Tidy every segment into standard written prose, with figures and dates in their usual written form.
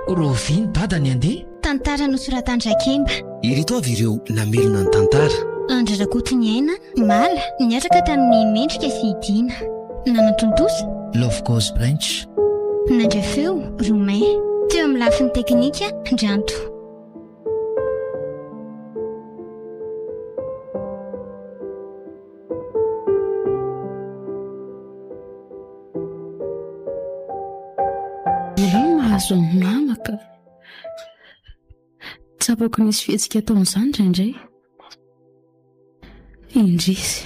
Rahoviana dada ny handeha? Tantara nosoratan-dRakemba. Ireto avy ireo namelona ny tantara. Andry Rakotoniaina, Mala, niaraka tamin'i Mendrika sy i Dina. Nanatontosa. Love Goes Branch. Nandre feo, Romain. Teo amin'ny lafiny teknika, Ndranto. Aleo mahazo an'i mama ka. Tsapako nisy fihetsika ataon'izany indraindray. Indrisy.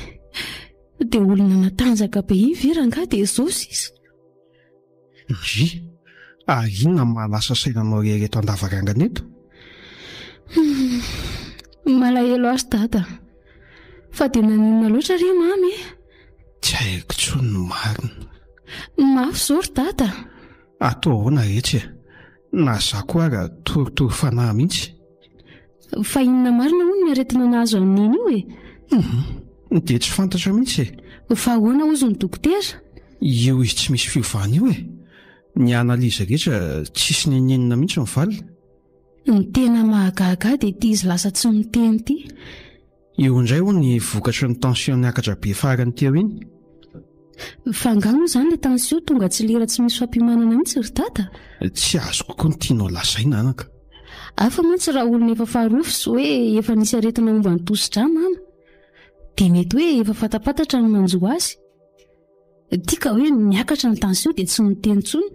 Dia olona natanjaka be iny ve rangahy dia izao sisa? Ndry! Ary inona no mahalasa saina anao irery eto an-davarangana eto? Hum, malahelo ahy ry dada. Fa dia naninona loatra re mamy e? Tsy haiko intsony ny marina. Mafy izao ry dada. Atao ahoana retsy e? Na izaho koa ara torotoro fanahy mihitsy. Fa inona marina hono ny aretina nahazo an'i Neny io e? Hum, dia tsy fantatra mihitsy e. Fa ahoana hozy ny dokotera? Io izy tsy misy fiovana io e. Ny analyse rehetra tsisy n'inon'inona mihitsy ny valiny. Ny tena mahagaga ahy dia ity izy lasa tsy miteny ity. Io indray hono ny vokatry ny tension niakatra be farany teo iny. Fa angaha moa izany ilay tension tonga tsy lera tsy misy fampiomanana mihitsy ry dada? Tsy azoko koa ny tianao lazaina anaka. Hafa mantsy raha olona efa farofy sy hoe efa nisy aretina momba ny tosi-drà mama. Dia mety hoe efa fatapantatra ny manjo azy. Ity ka hoe miakatra ny tension dia tsy miteny intsony.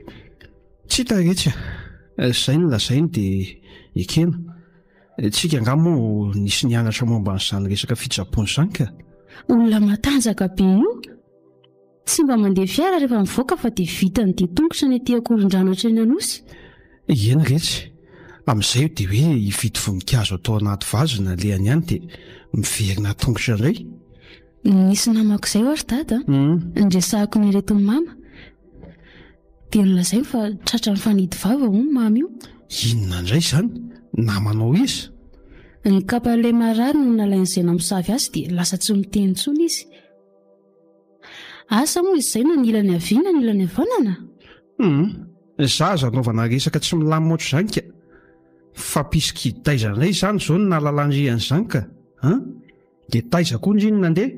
Tsy hita retsy a! Izay no lazainy dia ekena. Tsika angaha moa nisy nianatra momba an'izany resaka fitsaboana izany ka? Olona matanjaka be io. Tsy mba mandeha fiara rehefa mivoaka fa dia vitany dia tongotra ny aty Ankorondrano hatreny Anosy. Eny retsy. Amin'izay io dia hoe hividy voninkazo atao anaty vazy no alehany any dia miverina tongotra indray. Nisy namako izay ho'a ry dada a, niresahako ny aretin'i mama. Dia nolazainy fa tratran'ny fanidy vava hono mama io. Inona indray izany? Namanao iza? Ny kapan'ilay marary no nalain'izay namosavy azy dia lasa tsy miteny intsony izy. Asa moa izay na ny ilany havia na ny ilany havanana? Hum, zaza anaovana resaka tsy milamina ohatr'izany ka. Fa mpisikid taiza indray izany izao no nahalalan-dry an'izany ka? An? Dia taiza koa ndry no nandeha?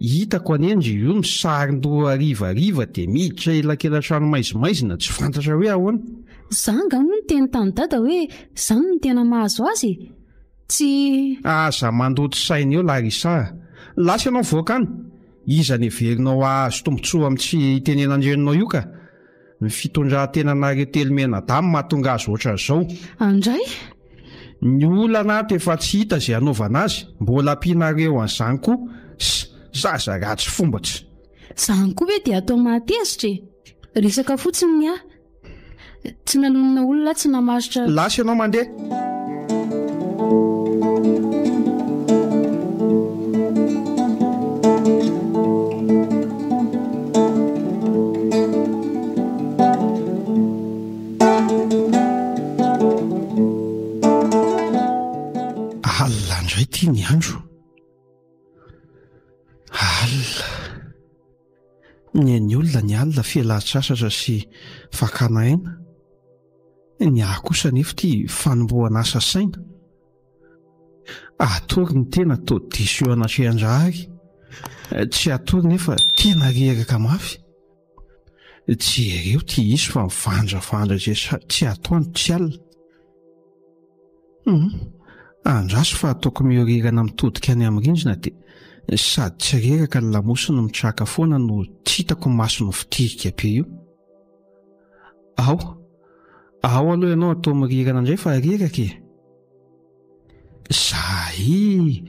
Hitako anie ndry io misarin-doha harivariva dia miditra elakelan-trano maizimaizina tsy fantatra hoe ahoana. Za angaha moa niteny tamin'i dada hoe zany no tena mahazo azy e! Tsy. Aza mandoto saina eo Larissa a! Lasa ianao mivoaka any! Iza no heverinao hahazo tombontsoa amin'ny tsy hitenenan-dreninao io ka! Ny fitondran-tenanareo telo mianadahy no mahatonga azy ohatran'izao. Andray! Ny olana ato efa tsy hita izay hanaovana azy, mbola ampianareo an'izany koa, s, zaza ratsy fomba tsy. Izany koa ve dia atao mahatezitra e! Resaka fotsiny ny ahy. Tsy nanonona olona aho, tsy namaritra. Lasa ianao mandeha. Alina indray ity ny andro. Alina. Ny an'ny olona ny alina fialan-tsasatra sy fakana aina. Ny ahy kosa anefa ity fanombohana asa saina. Atory ny tena toa diso eo anatrehan-drahary. Tsy atory nefa tena reraka mafy. Jereo ity izy fa mivandravandra izay tsy atoandro tsy alina. Hum, andraso fa ataoko mihorirana mitodika any amin'ny rindrina dia sady tsy reraka ny lamosiny mitraka foana no tsy hitako ny masony mivotirika be io. Ao, ao aloha ianao atao mirirana indray fa reraka e. Zay!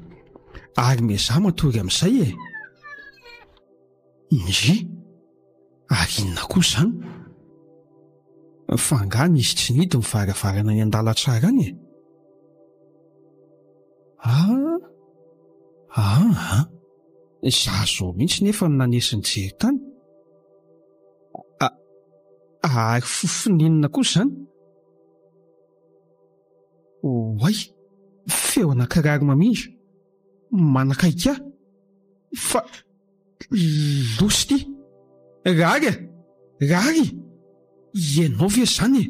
Ary miezaha matory amin'izay e. Ndry! Ary inona koa izany? Fa angaha nisy tsy nidy ny varavarana any an-dalantsara any e? Ah! Ah! Izaho izao mihitsy nefa no nanesy nijery tany. Ary fofona inona kosa izany? Oay! Feo anakiraro mamindra. Manakaiky ahy. Fa losy ity. Rary a! Rary! Ianao ve izany e?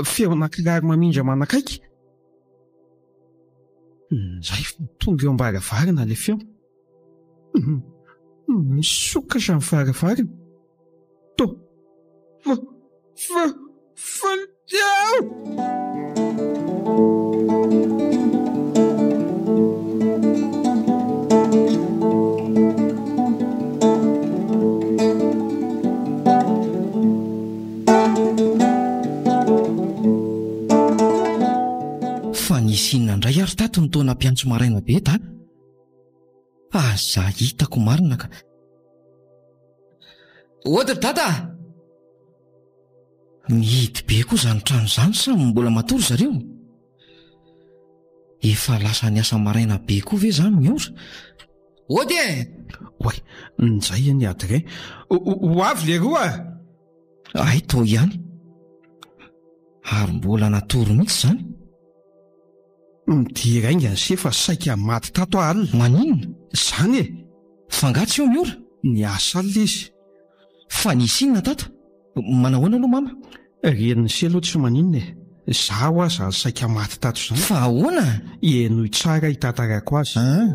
Feo anakiraro mamindra manakaiky. Njay fa tonga eo am-baravarana ilay feo. Misokatra ny varavarana. To. Fa. Fa. Fa. Fa nisy inona indray ary tato ny toa nampiantso maraina be dada? Aza hitako marina ka. Ody ry dada a! Mihidy be koa izany trano izany sa mbola matory zareo? Efa lasa niasa maraina be koa ve izany Miora? Ody e! Oay, njay anie Adrien. Ho avy leroa a! Hay tao ihany. Ary mbola natory mihitsy izany. Midira haingana se fa saika maty tato aho alina. Maninona? Izany e! F'angaha tsy eo Miora? Niasa alina izy. Fa nisy inona tato? Manahoana aloha mama? Renin'i se aloha tsy maninona e! Izaho aza saika maty tato izany. Fa ahoana? Henoy tsara hitantarako azy. An!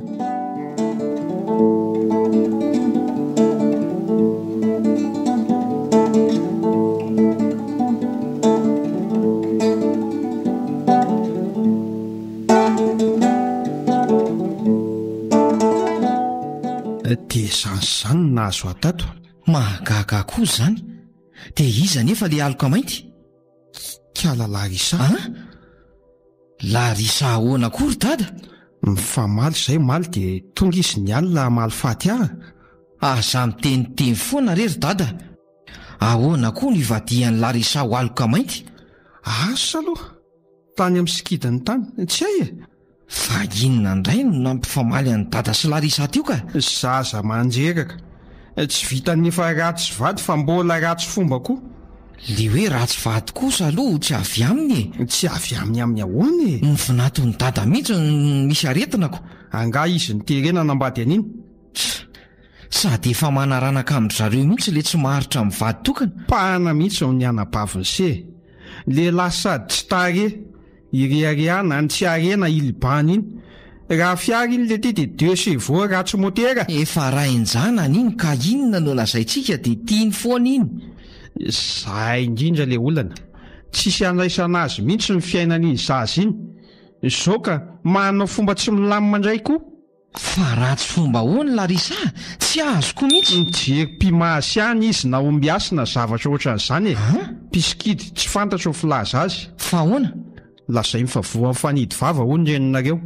Dia izany sy izany no nahazo ahy tato. Mahagaga koa izany. Dia iza anefa ilay aloka mainty? Kala Larissa. An? Larissa ahoana koa ry dada? Mifamaly izay omaly dia tonga izy ny alina hamaly faty ahy. Aza miteniteny foana re ry dada. Ahoana koa no ivadihan'i Larissa ho aloka mainty? Asa aloha. Tany amin'ny sikidiny tany. Tsy hay e! Fa inona indray no nampifamaly an'i Dada sy Larissa teo ka? Zaza mandreraka. Tsy vitan'ny efa ratsy vady fa mbola ratsy fomba koa. Le hoe ratsy vady kosa aloha tsy avy aminy e! Tsy avy aminy amin'ny ahoana e? Ny vinaton'i Dada mihitsy no misy aretina ko. Angaha izy noterena hanambady an'iny? Tss! Sady efa manaranaka amin-dry zareo mihitsy le tsy maharitra mivady tokana. Pahana mihitsy ny anabavin'i se. Lehilahy sady tsy tarehy, ireharehana, ny tsy harena ilibana iny. Raha fiara iny letia dia deux chevaux ratsy motera. Efa rain-janany iny ka inona no lazaintsika dia tiany foana iny. Zay indrindra le olana. Tsisy andraisana azy mihitsy ny fiainan'iny zaza iny. Zao ka manao fomba tsy milamina indray koa. Fa ratsy fomba ahoana Larissa a? Tsy azoko mihitsy. Mijery mpimasy ihany izy na ombiasy na zavatra ohatran'izany e! An? Mpisikidy, tsy fantatro ny filaza azy. Fa ahoana? Lazainy fa voan'ny fanidy vava hono ny reninareo.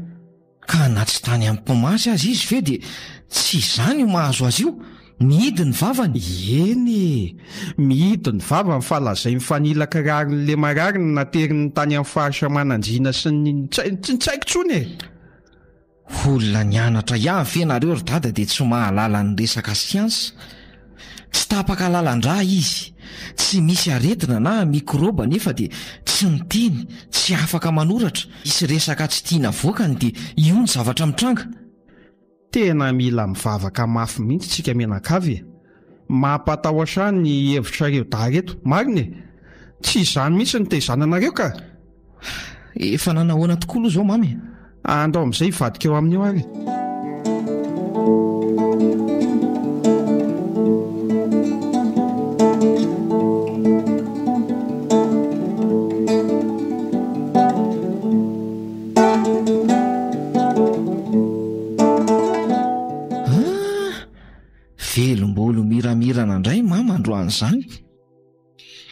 Ka na tsy tany amin'ny mpimasy aza izy ve dia tsy izany io mahazo azy io? Mihidy ny vavany. Eny e! Mihidy ny vavany fa lazainy fa nila kiraron'ilay marary no nateriny tany amin'ny faritra Manandriana sy ny tsy tsy haiko intsony e! Olona nianatra ihany ve nareo ry dada dia tsy mahalala ny resaka siansa? Tsy tapaka lalan-drà izy, tsy misy aretina na mikrôba nefa dia tsy miteny, tsy afaka manoratra, misy resaka tsy tiana avoakany dia io ny zavatra mitranga. Tena mila mivavaka mafy mihitsy tsika mianakavy e! Mampatahotra ahy ny hevitrareo dahy reto, marina e! Tsy izany mihitsy no nitaizana anareo ka! Efa nanahoana tokoa aloha izao mamy e? Andao amin'izay hivadika eo aminy eo ary e! Ah! Velombolo miramirana indray mama androany izany.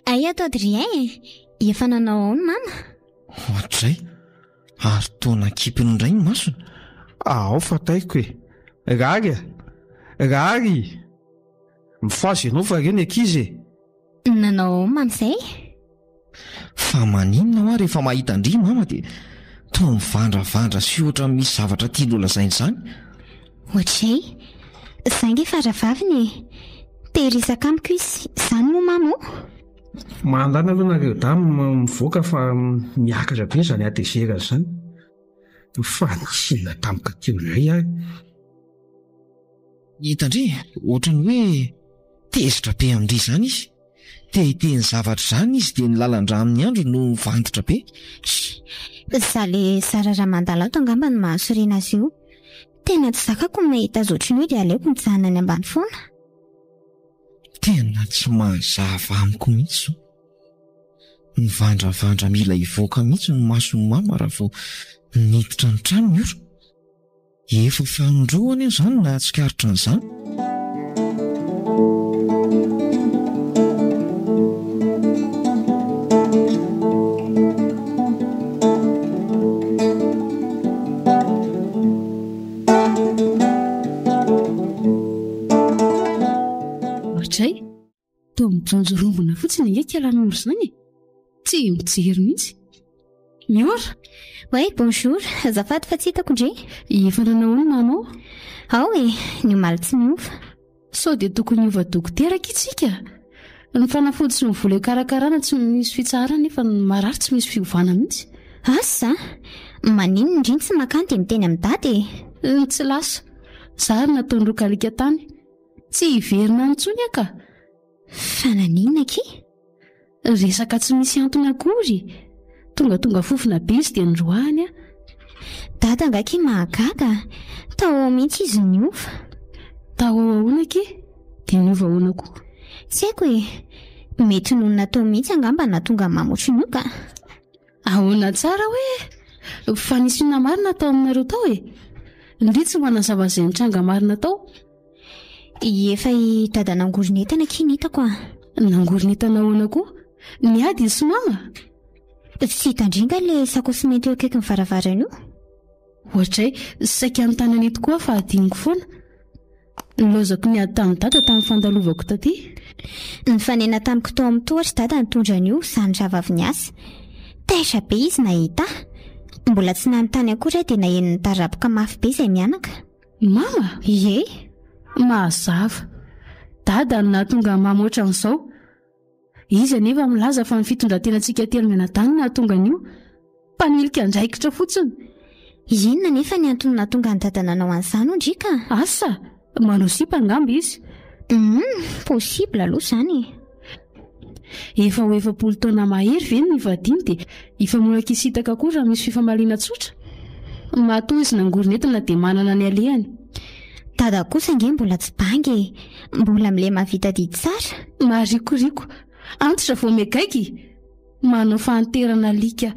Ay ato Adrien e! Efa nanao ao ny mama? Ohatrizay, ary toa nakipiny indray ny masony. Ao fa taiko e! Rary a! Rary! Mifohaza ianao fa reo ny ankizy e! Nanao ao mama izay? Fa maninona hoa rehefa mahita an-dry mama dia toa mivandravandra sy ohatran'ny misy zavatra tiany holazaina izany? Ohatrizay, za nge fa rahavaviny e! Te hiresaka amiko izy, izany moa mama o? Mandana aloha nareo dame mivoaka fa miakatra be izany hatezerana izany. Fa nisy inona tampoka teo indray ary? Hitan-dry, ohatran'ny hoe tezitra be amin-dry izany izy. Te hiteny zavatra izany izy dia ny lalan-drà amin'ny andro no mivantitra be. Za le zara raha mandalo ato angamba no mahasorena azy io. Tena tsy zakako ny mahita azy ohatran'io dia aleoko mijanona any ambany foana. Tena tsy mazava amiko mihitsy izao. Mivandravandra mila hivoaka mihitsy ny mason'i mama raha vao niditra ny trano ny ora. Efa fanindroany aho izany nahatsikaritra an'izany. Ohatray, toa mijonjorombona fotsiny ange Kialanoro izany e! Tsy mijery mihitsy. Miora! Ouais, bonjour, azafady fa tsy hitako ndry. Efa nanao ahoana manao? Ao e, ny omaly tsy niova. Sao dia tokony hiova dokotera akia tsika? Ny fanafody sy ny vola hikarakarana tsy misy fitsaharana nefa ny marary tsy misy fiovana mihitsy. Asa! Maninona ndry no tsy makany dia miteny amin'i dada e? Tsy lasa. Za ary nataony rokalika tany. Tsy hiverina any intsony aho ka. Fa naninona akia? Resaka tsy misy antony akory. Tongatonga fofona be izy dia noroahany aho. Dada angaha akia mahagaga? Tao ao mihitsy izy niova. Tao ao ahoana akia? Dia niova ahoana koa? Tsy haiko e. Mety noho ny natao mihitsy angamba no nahatonga an'i Mama ohatran'io ka. Ahoana tsara hoe? Fa nisy inona marina tao aminareo tao e? Ndry tsy manazava izay nitranga marina tao. Efa i dada nangoron'entana akia ny hitako a. Nangoron'entana ahoana koa? Niady izy sy mama? Tsy hitan-dry nga le sakaosy mainty eo akaikin'ny varavarana io? Ohatray, saika hanontany an'ito koa aho fa adinoko foana. Nilaozako niady tamin'i dada tamin'ny fandalovako taty. Nifanena tamiko tao amin'ny toa ry dada nitondra an'io, izany rahavavy niasa. Taitra be izy nahita ahy. Mbola tsy nanontany akory aho dia naheno nitarapoka mafy be izay mianaka. Mama? Ie. Mazava. Dada no nahatonga an'i Mama ohatran'izao. Izy anefa milaza fa ny fitondran-tenantsika telo mianadahy no nahatonga an'io. Mpanilika andraikitra fotsiny. Inona anefa ny antony nahatonga an'i Dada nanao an'izany hoy ndry ka? Asa! Manao sipa angamba izy. Humm, possible aloha izany e. Efa ho 40 taona mahery ve ny nivadiany dia hifamono ankisitaka koa raha misy fifamaliana tsotra? Matoa izy nangoron'entana dia manana ny alehany. Dada kosa ange mbola tsy banga e! Mbola milay mahavita adidy tsara. Maharikoriko. Antitra vao mihagaigy! Manao fahanterana alika.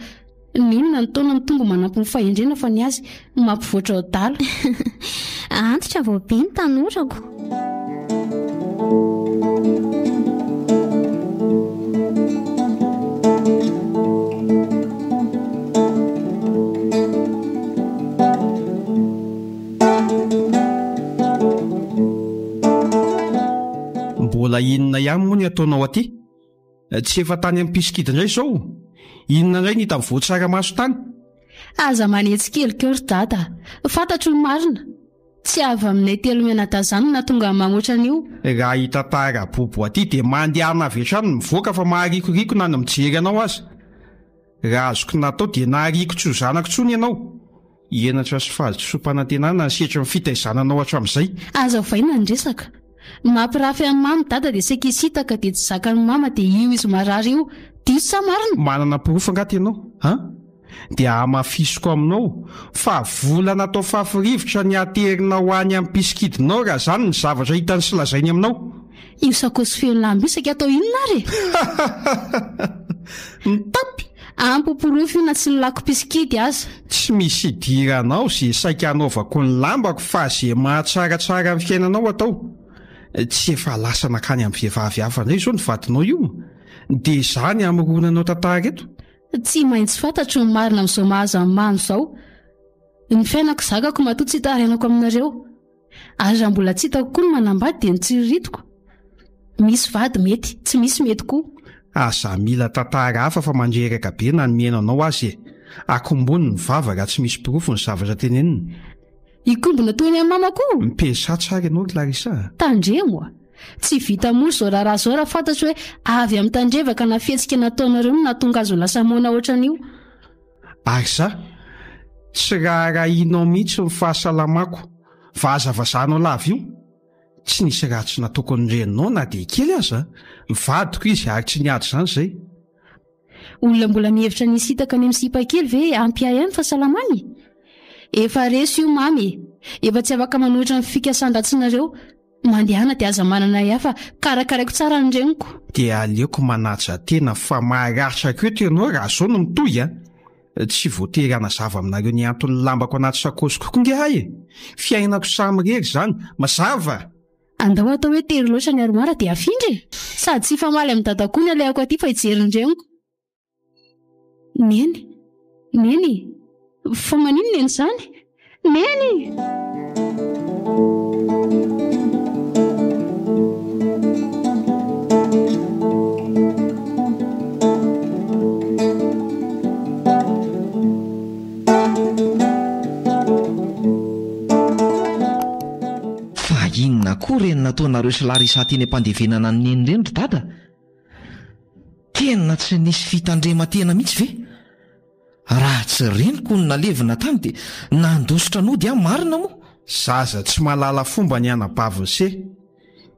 Ny olona ny taona mitombo manampy ny fahendrena fa ny azy mampivoatra adala. Antitra vao be ny tanorako. Mbola inona ihany moa ny ataonao aty? Tsy efa tany amin'ny mpisikidy indray izao? Inona indray ny hita mivoa-tsaramaso tany? Aza manetsikeliky eo ry dada a! Fantatro ny marina. Tsy avy aminay telo mianadahy izany no nahatonga an'i Mama ohatran'io. Raha hitantara bobo aty dia mandehana avy hatrany mivoaka fa maharikoriko na ny mijery anao aza. Raha azoko natao dia nahariako tsy ho zanako intsony ianao. Henatra sy fahadisoam-panantenana ny setrin'ny fitaizana anao hatramin'izay. Aza ovaina ny resaka. Mampirafy an'i Mama dada dia saika hisintaka dia tsy zakan'i Mama dia io izy marary io. Diso sa marina? Manana porofo angaha ianao an? Dia hamafisiko aminao fa vola natao fafy rivotra ny aterinao any amin'ny mpisikidinao raha izany ny zavatra hitany sy lazainy aminao. Io sakaosy feno lamba io saika atao inona ary e? Mitapy! Ampy ho porofo io na tsy nilako mpisikidy aza. Tsy misy idiranao ze saika hanaovako ny lambako fa ze mahatsaratsara ny fiainanao atao. Tsy efa lasa nankany amin'ny vehivavy hafa indray izao ny vadinao io? Dia izany hamoronanao tantara eto? Tsy maintsy fantatro ny marina amin'izao mahazo an'i Mamy izao. Ny fiainako zakako matoa tsy itarainako aminareo. Ary raha mbola tsy hitako koa ny manambady dia notsiriritiko. Misy vady mety, tsy misy mety koa. Aza mila tantara hafa fa mandreraka be na ny mihaino anao aza e! Akombony ny vava raha tsy misy porofo ny zavatra tenenina. Hikombona toy ny an'i mama koa? Mipesà tsara ianao ry Larissa a! Tandremo a! Tsy vita mora izao raharaha izao raha fantatro hoe avy amin'ny tandrevaka na fihetsika nataonareo no nahatonga azy ho lasa moana ohatran'io. Ary za? Tsy raharahianao mihitsy ny fahasalamako, vazavazahanao lava io. Tsy nisy ratsy nataoko ny reninao na dia kely aza. Vadiko izy ary tsy niady izany izay. Olona mbola mihevitra ny hisintaka any amin'ny sipa kely ve hampiahy ahy ny fahasalamany? Efa resy io Mamy e! Efa tsy afaka manohitra ny fikasan-dratsinareo. Mandehana dia aza manana ahiahy fa karakaraiko tsara ny reniko. Dia aleoko manaja tena fa maratra ko eto ianao raha zao no mitohy a! Tsy voatery hanazava aminareo ny anton'ny lambako anaty sakaosiko koa nge ahy e! Fiainako samirery izany, mazava! Andao atao hoe tery loatra ny armoire dia afindra e! Sady tsy hifamaly amin'i Dada koa ny alehako aty fa hijery ny reniko. Neny! Neny! Fa maninona Neny izany? Neny! Fa inona koa ireny nataonareo sy Larissa teny am-pandevenana an'i Neny ireny ry Dada? Tena tsy nisy fitandreman-tena mihitsy ve? Raha tsy reniko no nalevina tany dia nandositra nody aho marina moa? Zaza tsy mahalala fomba ny anabavin'i se.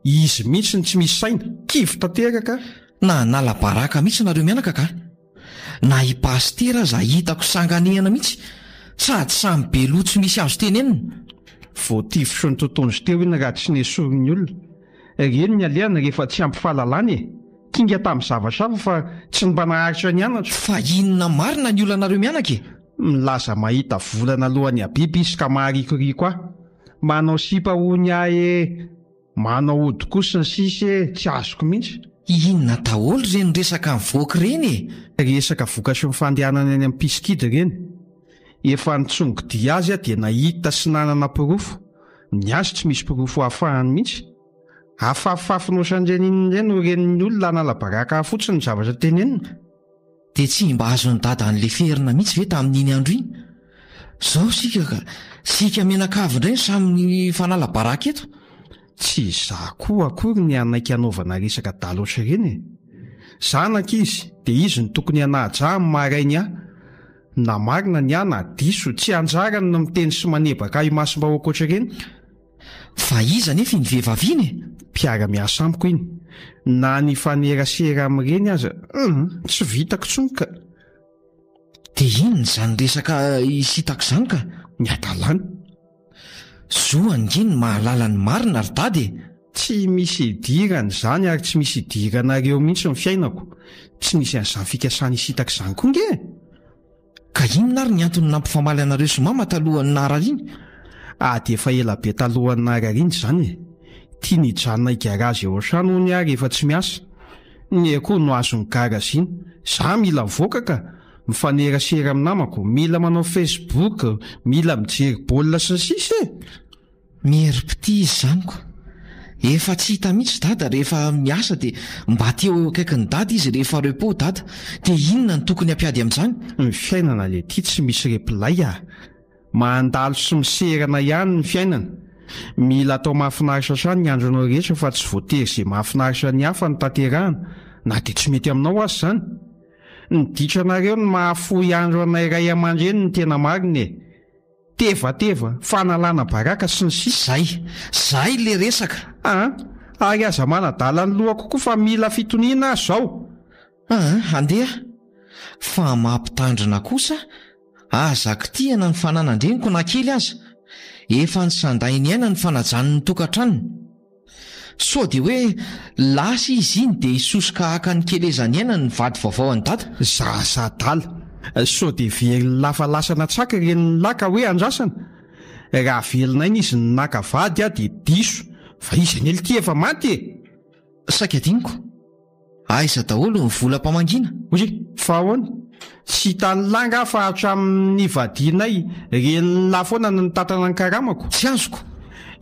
Izy mihitsy no tsy misy saina, kivy tanteraka. Nanala baraka mihitsy nareo mianaka ka. Na i Pasitera aza hitako sanganehana mihitsy, sady samy be loha tsy misy azo tenenina. Voatifitry ny totohondry teo iny raha tsy nesorin'ny olona. Ireny ny alehany rehefa tsy ampy fahalalana e! Kinga tamin'ny zavatra hafa fa tsy mba naharitra nianatra. Fa inona marina ny olanareo mianaka e? Milaza mahita volana alohan'i Habib izy ka maharikoriko ahy. Manao sipa hono ahy e! Manao ody koa sy ny sisa e! Tsy azoko mihitsy. Inona daholo ireny resaka mivoaka ireny e? Resaka vokatry ny fandehanany any amin'ny pisikidy ireny. Efa nitsongodia azy aho dia nahita sy nanana porofo. Ny azy tsy misy porofo ahafahany mihitsy. Afafafiny ohatran'ireny inona ireny ho ren'ny olona hanala baraka ahy fotsiny ny zavatra tenenina. Dia tsy mba azon'i Dada noleferina mihitsy ve tamin'iny andro iny? Zao isika ka, isika mianakavy indray no samy mifanala baraka eto. Tsy izaho koa akory ny hanaiky hanaovana resaka adala ohatr'ireny e! Zanaka izy dia izy no tokony hanaja ahy amin'ny maha rainy ahy. Na marina ny ahy na diso, tsy anjarany ny miteny sy manebaka ahy imasom-bahoaka ohatr'ireny. Fa iza anefa iny vehivavy iny e? Mpiara-miasa amiko iny. Na ny hifanerasera amin'ireny aza, hum, tsy vitako intsony ka. Dia inona izany resaka hisintaka izany ka? Ny hadalana. Zo ange ny mahalala ny marina ry dada e! Tsy misy idirany izany ary tsy misy idiranareo mihitsy ny fiainako. Tsy nisy an'izany fikasana hisintaka izany koa nge e! Ka inona ary ny antony nampifamaly anareo sy mama talohan'ny naharariany? Ady efa ela be talohan'ny naharariany izany e! Tiany hijanona hi-garage eo an-trano hono aho rehefa tsy miasa. Ny ahy koa no azon'ny garage iny. Za mila mivoaka ka! Mifanerasera amin'ny namako, mila manao facebook, mila mijery baolina sy ny sisa e! Mierim-pitia izy izany ko. Efa tsy hita mihitsy dada rehefa miasa dia mba te ho eo akaikin'i dada izy rehefa repos dada. Dia inona no tokony hampiady amin'izany? Ny fiainana letia tsy misy repilay ah! Mandalo sy miserana ihany ny fiainana. Mila atao mahafinaritra hatrany ny andronao rehetra fa tsy voatery izay mahafinaritra ny hafa no tanterahana na dia tsy mety aminao aza izany. Ny ditranareo no mahafohy andro anay ray aman-dreny ny tena marina e! Tevateva, fanalana baraka sy ny sisa. Zay, zay le resaka. An! Ary aza manadala ny lohako koa fa mila fitoniana aho zao. An! Andeha. Fa mampitandrina kosa, aza kitihana ny fananan-dreniko na kely aza. Efa nisandainy aina ny fanajany ny tokantranony. Sao dia hoe lasa izy iny dia hisosoka haka ny kelezany aina ny vady vaovao an'i dada? Zaza adala! Sao dia very lafa lasa natsaky ireny lahy ka hoe andrasana? Raha velon'aina izy no naka vady aho dia diso, fa izy anie lty efa maty e! Saika adinoko. Aiza daholo ny volam-pamangiana? Ory, fa ahoana? Tsy hitan'lah angaha fa hatramin'ny nivadianay, renin'lah foana no nitantana ny karamako? Tsy azoko.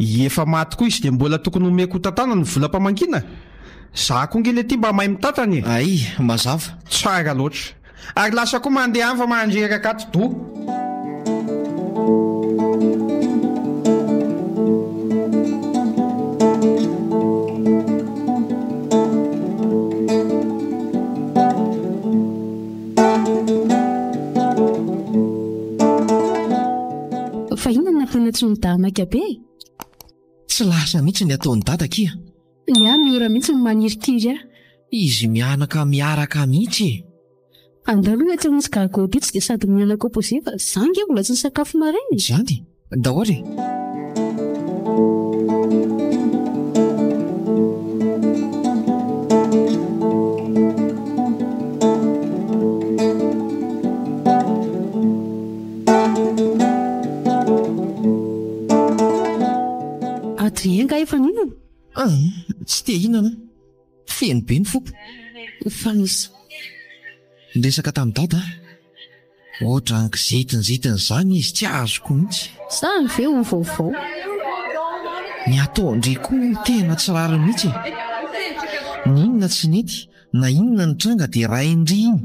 Efa maty koa izy dia mbola tokony homeko ho tantanana ny volam-pamangiana? Za koa nge letia mba mahay mitantana e! Ay, mazava. Tsara loatra. Ary lasa koa mandeha any fa mandreraka atidoha. tena tsy midahamaika be e. Tsy lasa mihitsy ny ataon'i dada akia. Ny ahy Miora mihitsy no manirikiry ahy. Izy mianaka miaraka mihitsy e. Andao aloha etsy amin'ny Scargot etsy dia sady mihinana composé fa za ange mbola tsy nisakafo maraina e. Izany? Ndao ary e. Adrien nga efa nihinana? An, tsy te hihinana aho. Feno be ny foko. Fa nisy. Niresaka tamin'i Dada aho. Ohatran'ny kizintinzintina izany izy, tsy azoko mihitsy. Zany ve ho vaovao? Ny ataon-dry koa tena tsy rariny mihitsy e. Ny inona tsy nety, na inona nitranga dia rain-dry iny.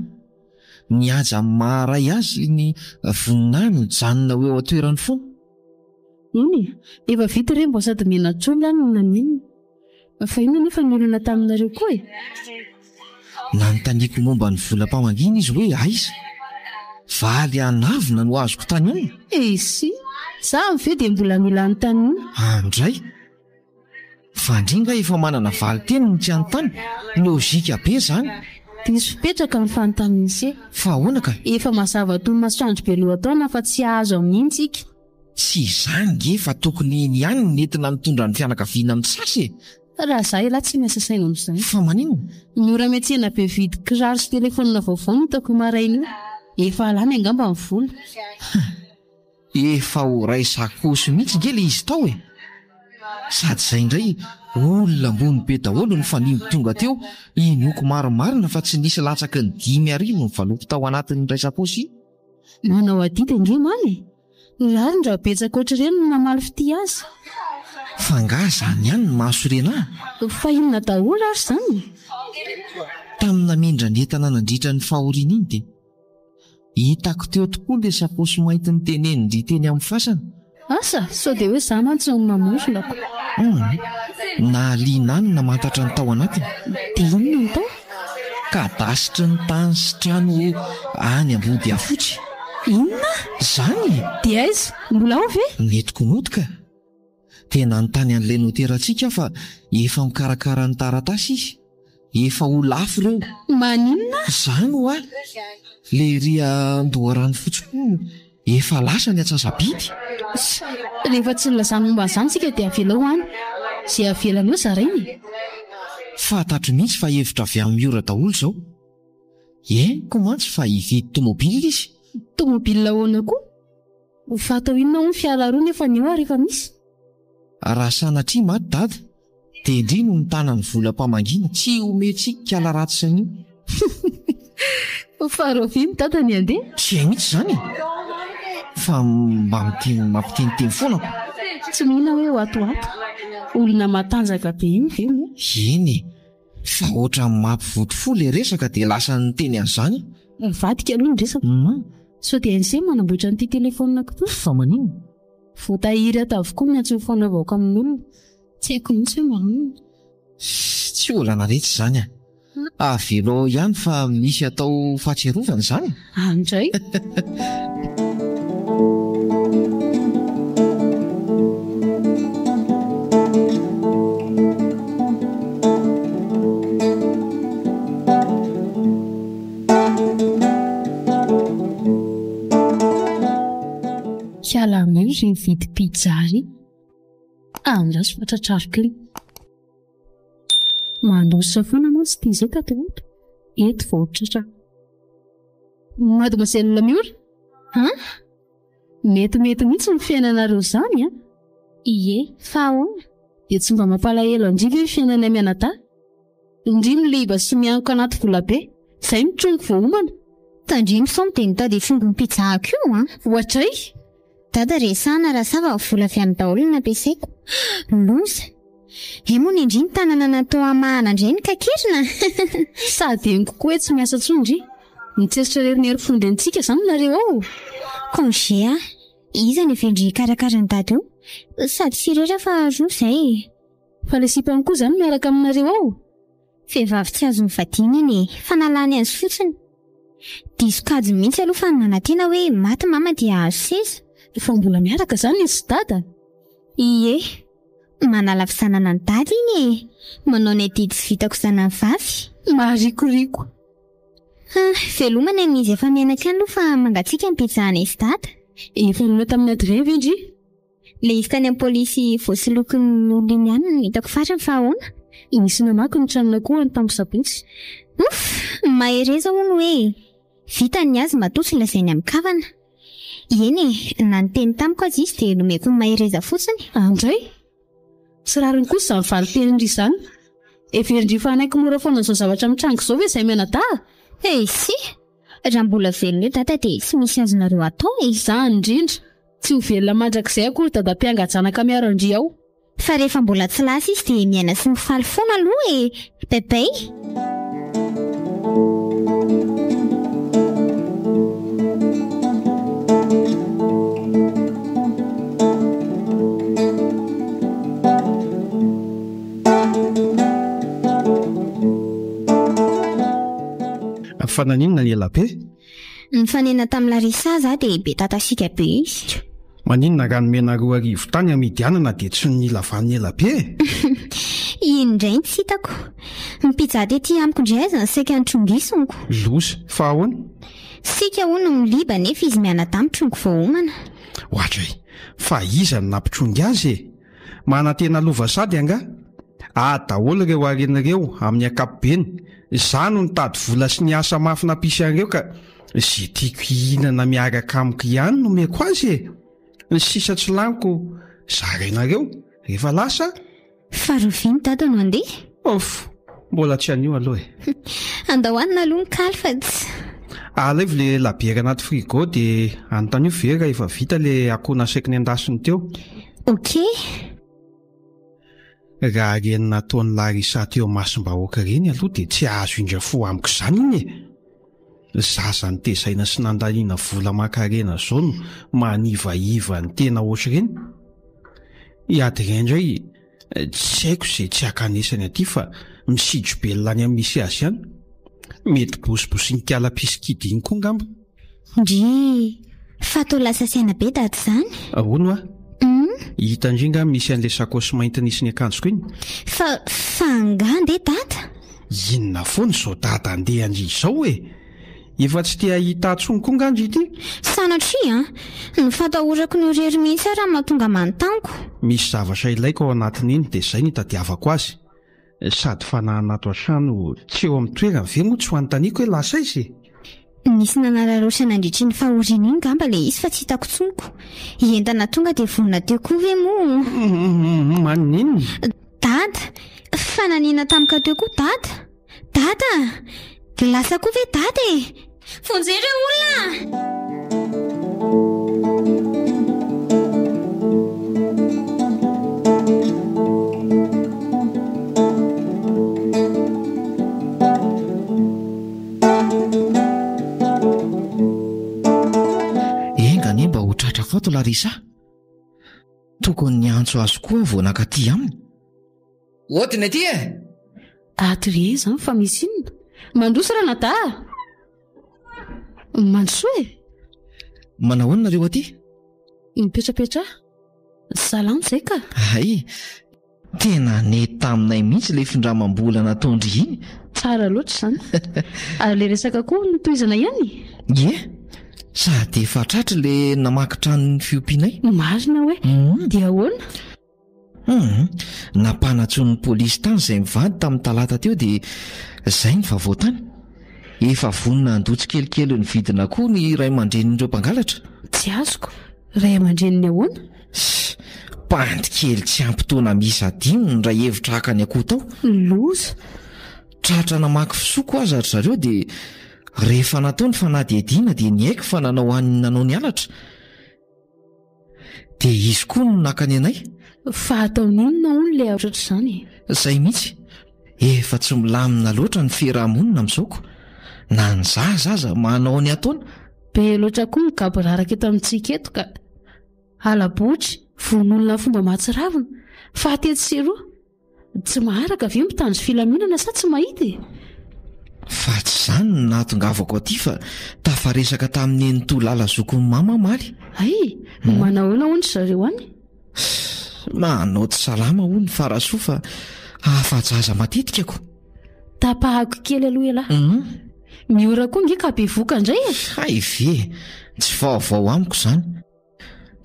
Ny haja amin'ny maha ray azy ny voninahiny mijanona ho eo an-toerany foana. Eny e, efa vita ireny vao sady menatr'olona no naninona. Fa inona anefa ny olana taminareo koa e? Nanontaniako momba ny volam-pamangiana izy hoe aiza? Valy an'avona no azoko tany aminy. Eisy! Zany ve dia mbola mila anontaniana? Andray! Fa ndry nga efa manana valinteny no tsy hanontany? Lojika be zany! Diso fipetraka ny fanontanian'ise. Fa ahoana ka? Efa mazava toy ny masoandro be lohataona fa tsy hahazo amin'iny tsika. Tsy izany nge fa tokony iny ihany no nentina nitondra ny fianakaviana misasa e! Raha za elah tsy miasa saina amin'izany. Fa maninona? Ny ora miantsena be vidy kiraro sy telephone vaovao no hitako io maraina io. Efa lany angamba ny vola. Huh! Efa ho ray sakosy mihitsy nge le izy tao e! Sady izay indray olona ambony be daholo no fanimby tonga teo, inoako marimarina fa tsy nisy latsaky ny 5000 ny valopy tao anatin'ny iray sakosy iny. Manao adidy ange Mamy e! Rariny raha betsaka ohatr'ireny no namaly fitia azy. Fa angaha izany ihany no mahasorena ahy? Fa inona daholo ary izany e? Tamin'ny namindra ny entana nandritra ny fahoriana iny dia hitako teo tokoa ilay sakaosy mainty nitenenin-dry teny amin'ny fasana. Asa, sao dia hoe izaho mantsy no namorona ko. Humm, nahaliana ahy ny namantatra ny tao anatiny. Dia inona no tao? Kadasitry ny tany sy trano any Ambodiafotsy. Inona? Izany e! Dia aiza? Mbola ao ve? Nentiko nody ka. Dia nanontany an'ilay noterantsika aho fa efa mikarakara ny taratasy izy. Efa ho lafo ireo. Maninona? Izany hoa! Le ery Andoharanofotsy koa efa lasa ny antsasa-bidy. Tsia, rehefa tsy nilazany momba an'izany isika dia avelao any. Izay avelany eo zaraina e! Fantatro mihitsy fa hevitra avy amin'i Miora daholo izao. Henoko mantsy fa hividy tomobile izy. Tomobile ahoana koa? Fa atao inona hono fiara roa nefa ny eo ary efa misy? Raha sanatria maty dada dia ndry no mitana ny volam-pamangiana tsy omentsika kala ratsy saina io. Fa rahoviana dada ny handeha? Tsy hay mihitsy izany e! Fa mba miteny mampiteniteny foana ko. Tsy mino aho hoe ho ato ho ato. Olona matanjaka be io ve moa? Eny e! Fa ohatran'ny mampivoto fo le resaka dia lasa niteny an'izany aho. Mivadika aloha ny resaka. Sao dia hain'se manamboatra an'ity telefaonina-ko ity? Fa maninona? Voatahiry ato avokoa ny antso ifanaovako amin'olona. Tsy haiko mihitsy hoe maninona. Tsy olana retsy izany a! Avelao ao ihany fa misy atao fahatsiarovana izany. Any indray. Hiala amin'io ry mividy pizza ry. Andraso fa tratrariko iny. Mandositra foana mantsy ity izay tato ho ato. Eto vao tratra. Mademoiselle Miora? An? Metimety mihitsy ny fiainanareo izany an? Ie, fa ahoana? Dia tsy mba mampalahelo an-dry ve ny fiainanay mianadahy? Ndry miliba sy miankoka anaty volabe, izay mitrongy vao homana. Tandremo sao dia mitady fongom-pizahako io an! Ohatray! Dada resahana raha sava vola avy any daholo no nampiasaiko. Loza! He moa nendry ny tanana natao hamahana indray ny kakerina? Sady henoko koa hoe tsy miasa intsony ndry. Mitsetsitra irery ny hery fon-drenitsika izany nareo ao? Congé aho. Iza no hevendry hikarakara an'i Dada eo? Sady tsy irery aho fa roa izay e. Fa le sipany koa izany miaraka aminareo ao? Vehivavy tsy azony vadiana iny e, fanalany azy fotsiny. Diso kajy mihitsy aloha fa nanantena hoe maty mama dia hahazo seza. Fa mbola miaraka izany izy sy dada? Ie, manala fisanana an'i dada iny e! Manao ny adidy tsy vitako zanany vavy. Maharikoriko. Ah, veloma ny amin'izy efa mianaka any aloha fa mangatsiaka ny pizza anay sy dada. Efa nona tamin'ny Adrien ve ndry? Ilay izy tany amin'ny polisy voasolokin'ny olona iny ihany no hitako farany fa ahoana? Nisy namaky ny tranon'akoho any tamin'ny sabotsy. Ouf! Mahereza hono hoe! Vita ny azy matoa tsy lazainy amin-kavana. Eny e, na niteny tamiko aza izy dia nomeko ny mahereza fotsiny. Andray! Tsy rariny kosa izany valin-tenin-dry izany. Heverin-dry fa hanaiky mora foana an'izao zavatra mitranga izao ve izahay mianadahy? Eisy! Raha mbola velona eo dada dia tsy misy azonareo atao e! Izany indrindra! Tsy ho velona mandrakizay akory dada mpianga-janaka miaro an-dry ao. Fa rehefa mbola tsy lasa izy dia miaina sy mifaly foana aloha e! Bebey! Fa naninona ny ela be? Nifanena tamin'i Larissa za dia be tatasiaka be izy. Maninona raha nomena 2000 tany amidy anana dia tsy nila vaniny ela be e? Iny indray no tsy hitako. Ny pizza tety amiko indray aza saika nitrongisoniko. Loza, fa ahoana? Sika hono miliba nefa izy mianadahy mitrongy voaomana. Oadray, fa iza no nampitrongy azy e? Manantena lova sady angaha? Ahy daholo ireo harena ireo amin'ny ankapobeny. Izaho no nitady vola sy niasa mafy nampisy an'ireo ka izay tiako hihinana miaraka amiko ihany no omeko azy e! Ny sisa tsy laniko zarainareo rehefa lasa aho. Fa rahoviana Dada no handeha? Ouf! Mbola tsy anio aloha e! Andao hanina aloha ny kaly fa tsy. Alaivo le labiera anaty frigo de anontanio ve raha efa vita le akoho nasaiko nendasiny teo. Ok. Raha ireny nataon'i Larissa teo imasom-bahoaka ireny aloha dia tsy azo indra fo amiko izany iny e! Zaza nitezaina sy nandaniana vola aman-karena izao no manivaiva ny tena ohatr'ireny. I Adrien indray tsy haiko izay tsy hankanesany aty fa misidro-belona any amin'ny misy azy any. Mety bosibosinkala pisikidy iny koa angamba. Ndrii! Fa toa lasa saina be dada izany. Hono hoa? Hita ndry nga misy an'ilay sakaosy mainty nisy ny akanjoko iny? Fa, fa angaha ndeha dada? Inona foana izao dada andeha ndry izao e? Efa tsy te hahita ahy tsony koa nga ndry ity? Sanatria an! Ny fatahorako ny ho irery mihitsy ary no mahatonga manontany ko. Misy zavatra ilaiko ao anatin'iny dia izay no itadiavako azy. Sady fanahana ato an-trano tsy eo amin'ny toerany ve moa tsy ho anontaniako hoe lasa aiza e? Nisy nanararaotra nandritra iny fahoriana iny ngamba ilay izy fa tsy hitako intsony ko. Entana tonga dia vonona teo koa ve moa? Maninona? Dada! Fa naninona tampoka teo koa Dada? Dada a! Lasa koa ve Dada e? Vonjeo ireo olona a! Enga anie mba ho tratra fato Larissa. Tokony niantso azy koa aho vao nankaty aminy. Odina ity e! Ato re izany fa misy inona? Mandroso ranadahy a! Mandrosoa e! Manao ahoana nareo aty? Mipetrapetraha. Salama izay ka! Hay! Tena nety taminay mihitsy ilay findramam-bola nataon-dry iny. Tsara loatra izany. Ary ilay resaka koa notohizana ihany? Ie! Sady efa tratry ilay namaky tranon'ny fiompianay. Marina hoe? Dia ahoana? Hum, nampanantsoin'ny polisy tany izay mivady tamin'ny talata teo dia izay ny vaovao tany. Efa vonona handoa tsikelikely ny vidina koa ny ray aman-drenin'ireo mpangalatra. Tsy azoko. Ray aman-dreniny ahoana? Ss, bandy kely tsy ampy taona miisa dimy no niray hevitra haka ny akoho tao. Loza! Tratra namaky fisoko aza ry zareo dia rehefa natao ny fanadihadiana dia niaiky fa nanao an'ny nanao ny halatra. Dia izy koa no naka ny anay. Fa ataony inona hono ilay ohatr'izany e? Izay mihitsy. Efa tsy milamina loatra ny fiaraha-monina amin'izao ko. Na ny zaza aza manao ny ataony. Be loatra koa ny gaboraraka eto amintsika eto ka. Hala-botry, vono olona amin'ny fomba mahatsiravina. Faty etsy sy eroa. Tsy maharaka ve mitandro filaminana sa tsy mahita e? Fa tsy izany no nahatongavako aty fa tafaresaka tamin'i Nenitoa Lala zokin'i Mama omaly. Hay! Manahoana hono ry zareo any? Manao tsy salama hono fa Rasoa fa afa-jaza matetika ko. Tapahako kely aloha ialahy. Miora koa nge ka bevoka indray e! Hay ve! Tsy vaovao amiko izany.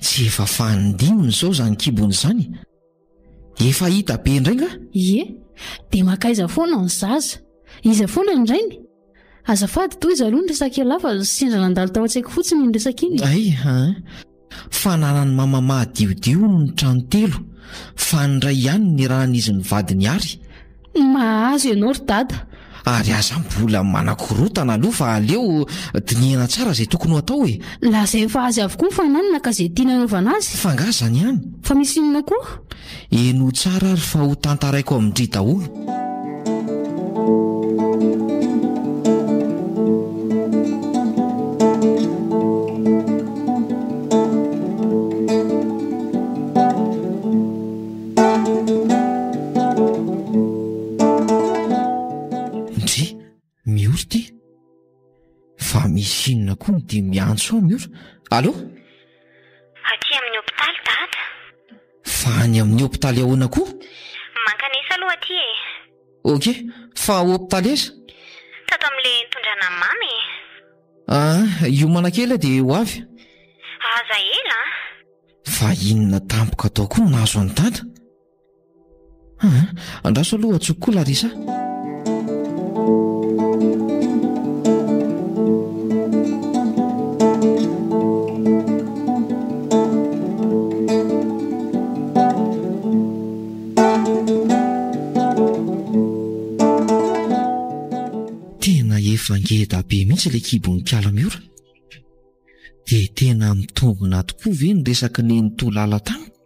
Tsy efa fanindiminy izao izany kibony izany e! Efa hita be indray nga? Ie, dia mankaiza foana ny zaza? Iza foana ny rainy? Azafady tohizo aloha ny resaka ialahy fa sendra nandalo tao an-tsaiko fotsiny iny resaka iny. Hay an! Fananan'i mama mahadiodio ny trano telo fa ny iray ihany nirahan'izy mivady niary. Mahazo ianao ry dada. Ary aza mbola manakorotana aloha fa aleo dinihana tsara izay tokony ho atao e! Lazainy fa azy avokoa ny fananana ka izay tiany hanaovana azy. Fa angaha izany ihany? Fa misy inona koa? Henoy tsara ary fa ho tantaraiko amin-dry daholo. Ndry, Miora ity. Fa misy inona koa no dia miantso ao Miora? Allô? Aty amin'ny hopitaly dada. Fa any amin'ny hopitaly ahoana koa? Mankanesa aloha aty e. Ok, fa hopitaly aiza? Tato amin'ilay nitondrana an'i Mama e. Ah, hiomana kely aho dia ho avy. Aza ela an. Fa inona tampoka tao koa no nahazo an'i Dada? Aa, andraso aloha antsoiko koa Larissa. Tena efa ngeda be mihitsy ilay kibon'i Kala Miora. Dia tena mitombina tokoa ve ny resak'i Nenitoa Lala tamiko?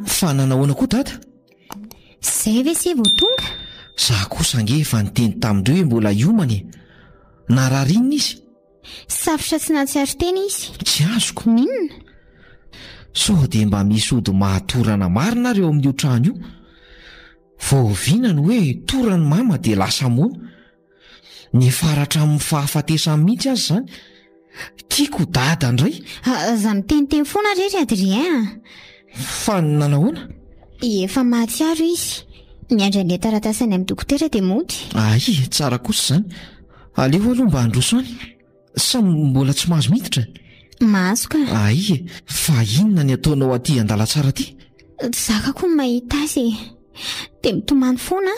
Fa nanahoana koa Dada? Zay ve se vao tonga? Za kosa ange efa niteny tamin-dreo hoe mbola hiomana e! Narary inona izy? Safotra tsy nahatsiaro tena izy. Tsy azoko. N'inona? Sao dia mba misy ody mahatorana marina ary eo amin'io trano io? Vao oviana no hoe toran'i mama dia lasa moana? Niafara hatramin'ny fahafatesany mihitsy aza izany. Tiako ho dada indray. Aza miteniteny foana re ry Adrien a! Fa nanahoana? Efa mahatsiaro izy. Miandry an'ilay taratasy any amin'ny dokotera dia mody. Ay, tsara kosa izany. Aleo aloha mba handroso any. Sa mbola tsy mahazo miditra? Mahazo ka. Ay, fa inona ny ataonao aty an-dalantsara aty? Tsy zakako ny mahita azy e. Dia mitomany foana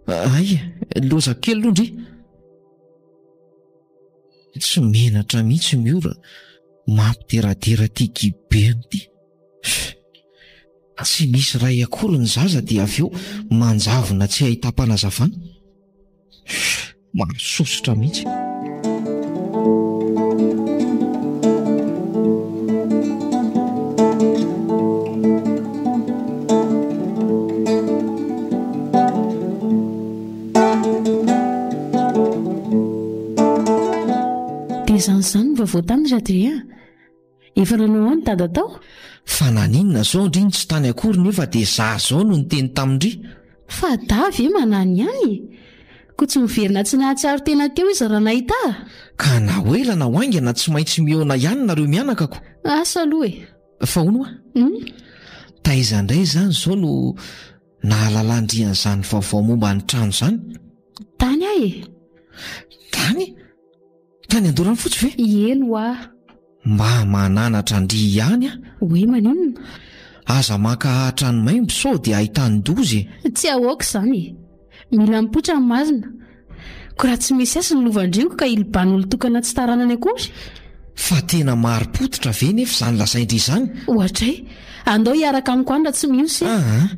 aho. Ay, loza kely aloha ndry. Tsy menatra mihitsy Miora mampideradera ity gibeny ity. Tsy misy ray akory ny zaza dia avy eo manjavona tsy ahitam-panazavana. Mahasosotra mihitsy. Dia izany izany ny vaovao tany ry Adrien. Efa nanao ahoana dada tao? Fa naninona zao ndry no tsy tany akory nefa dia za zao no niteny tamin-dry? Fa da ve manany ihany e? Koa tsy miverina tsy nahatsiaro tena teo izy raha nahita ahy? Ka na ho ela na ho haingana tsy maintsy mihaona ihany nareo mianaka ko! Asa aloha e! Fa hono hoa? Hum? Taiza indray izany zao no nahalalan-dry an'izany vaovao momba ny trano izany? Tany aho e! Tany? Tany Andoharanofotsy ve? Eny hoa. Mba mananatra an-dry ihany aho. Hoe maninona? Aza maka hatrany maimbo sao dia ahitan-doza e. Tsy ahoako izany e. Mila mipoitra ny marina. Ko raha tsy misy azy ny lovan-dreniko ka iliban'olon-tokana tsy taranany akory. Fa tena marim-pototra ve nefa izany lazain-dry izany? Ohatray. Andao hiaraka amiko any raha tsy mino se. Aa.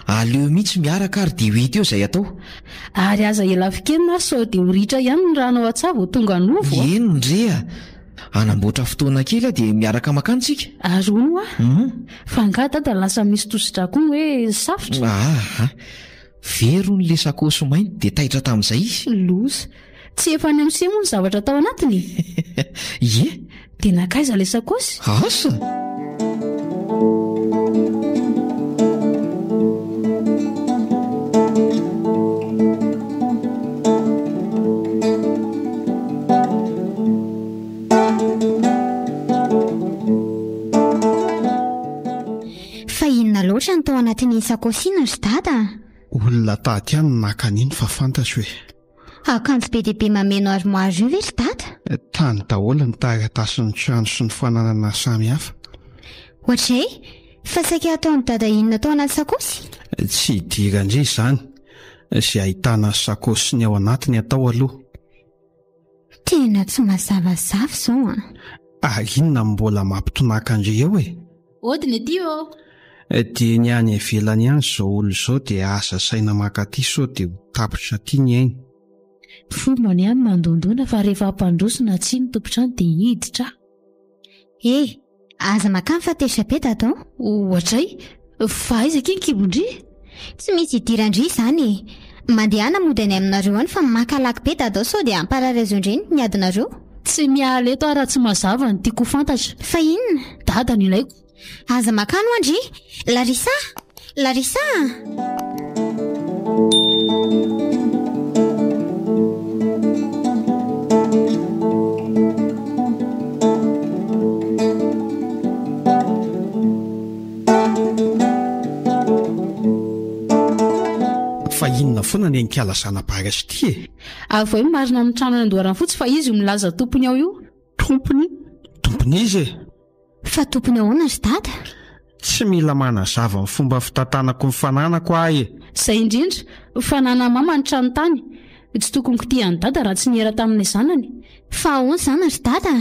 Aleo mihitsy miaraka ary dia ho hita eo izay atao. Ary aza ela fikenina ary sao dia ho ritra ihany ny rano ao an-tsaha vao tonga hanovo a. Eny re a! Hanamboatra fotoana kely aho dia miaraka makany tsika. Ary hono hoa, fa angaha dada lasa misy tosi-drà koa ny hoe safotra? Aa! Very hono ilay sakaosy mainty dia taitra tamin'izay izy. Loza! Tsy efa any amin'ny se moa ny zavatra tao anatiny e? Ie! Dia nankaiza ilay sakaosy? Asa! tao anatin'iny sakaosy iny ry dada a? Olona taty ihany no naka an'iny fa fantatro e. Akanjo be dia be mameno armoire io ve ry dada? Tany daholo ny taratasin'ny trano sy ny fananana samihafa. Ohatray, fa saika hataon'i dada inona tao anaty sakaosy? Tsy idiran-dry izany. Izay ahitana ny sakaosy sy ny ao anatiny atao aloha. Tena tsy mazavazava izao an! Ary inona no mbola mampitonaka an-dry eo e? Ody ny aty ô! Dia ny any ivelany ihany izao olona izao dia aza saina mankaty sao dia ho tapitra aty ny ainy. Fombany ihany mandondona fa rehefa hampandroso na tsia ny tompon-trano dia hiditra aho. E! Aza makany fa tezitra be dada an! Ohatray! Fa aiza akia ny kibon-dry? Tsy misy idiran-dry izany e! Mandehana mody any aminareo any fa maka laky be dada ao sao dia hamparary azy eo indray ny adinareo. Tsy miala eto aho raha tsy mazava ny tiako ho fantatra. Fa inona? Dada no ilaiko. Aza makany ho'a ndry! Larissa! Larissa a! Fa inona foana ny an'ikala zana-barasy ity e? Avoay ny marina amin'ny trano any Andoharanofotsy fa izy io milaza tompony ao io. Tompony? Tompony iza e? Fa tompony ahoana ry dada? Tsy mila manazava ny fomba fitantanako ny fananako aho e! Izay indrindra, fananan'i mama ny trano tany. Tsy tokony kitihan'i dada raha tsy niera tamin'ilay zanany. Fa ahoana izany ry dada?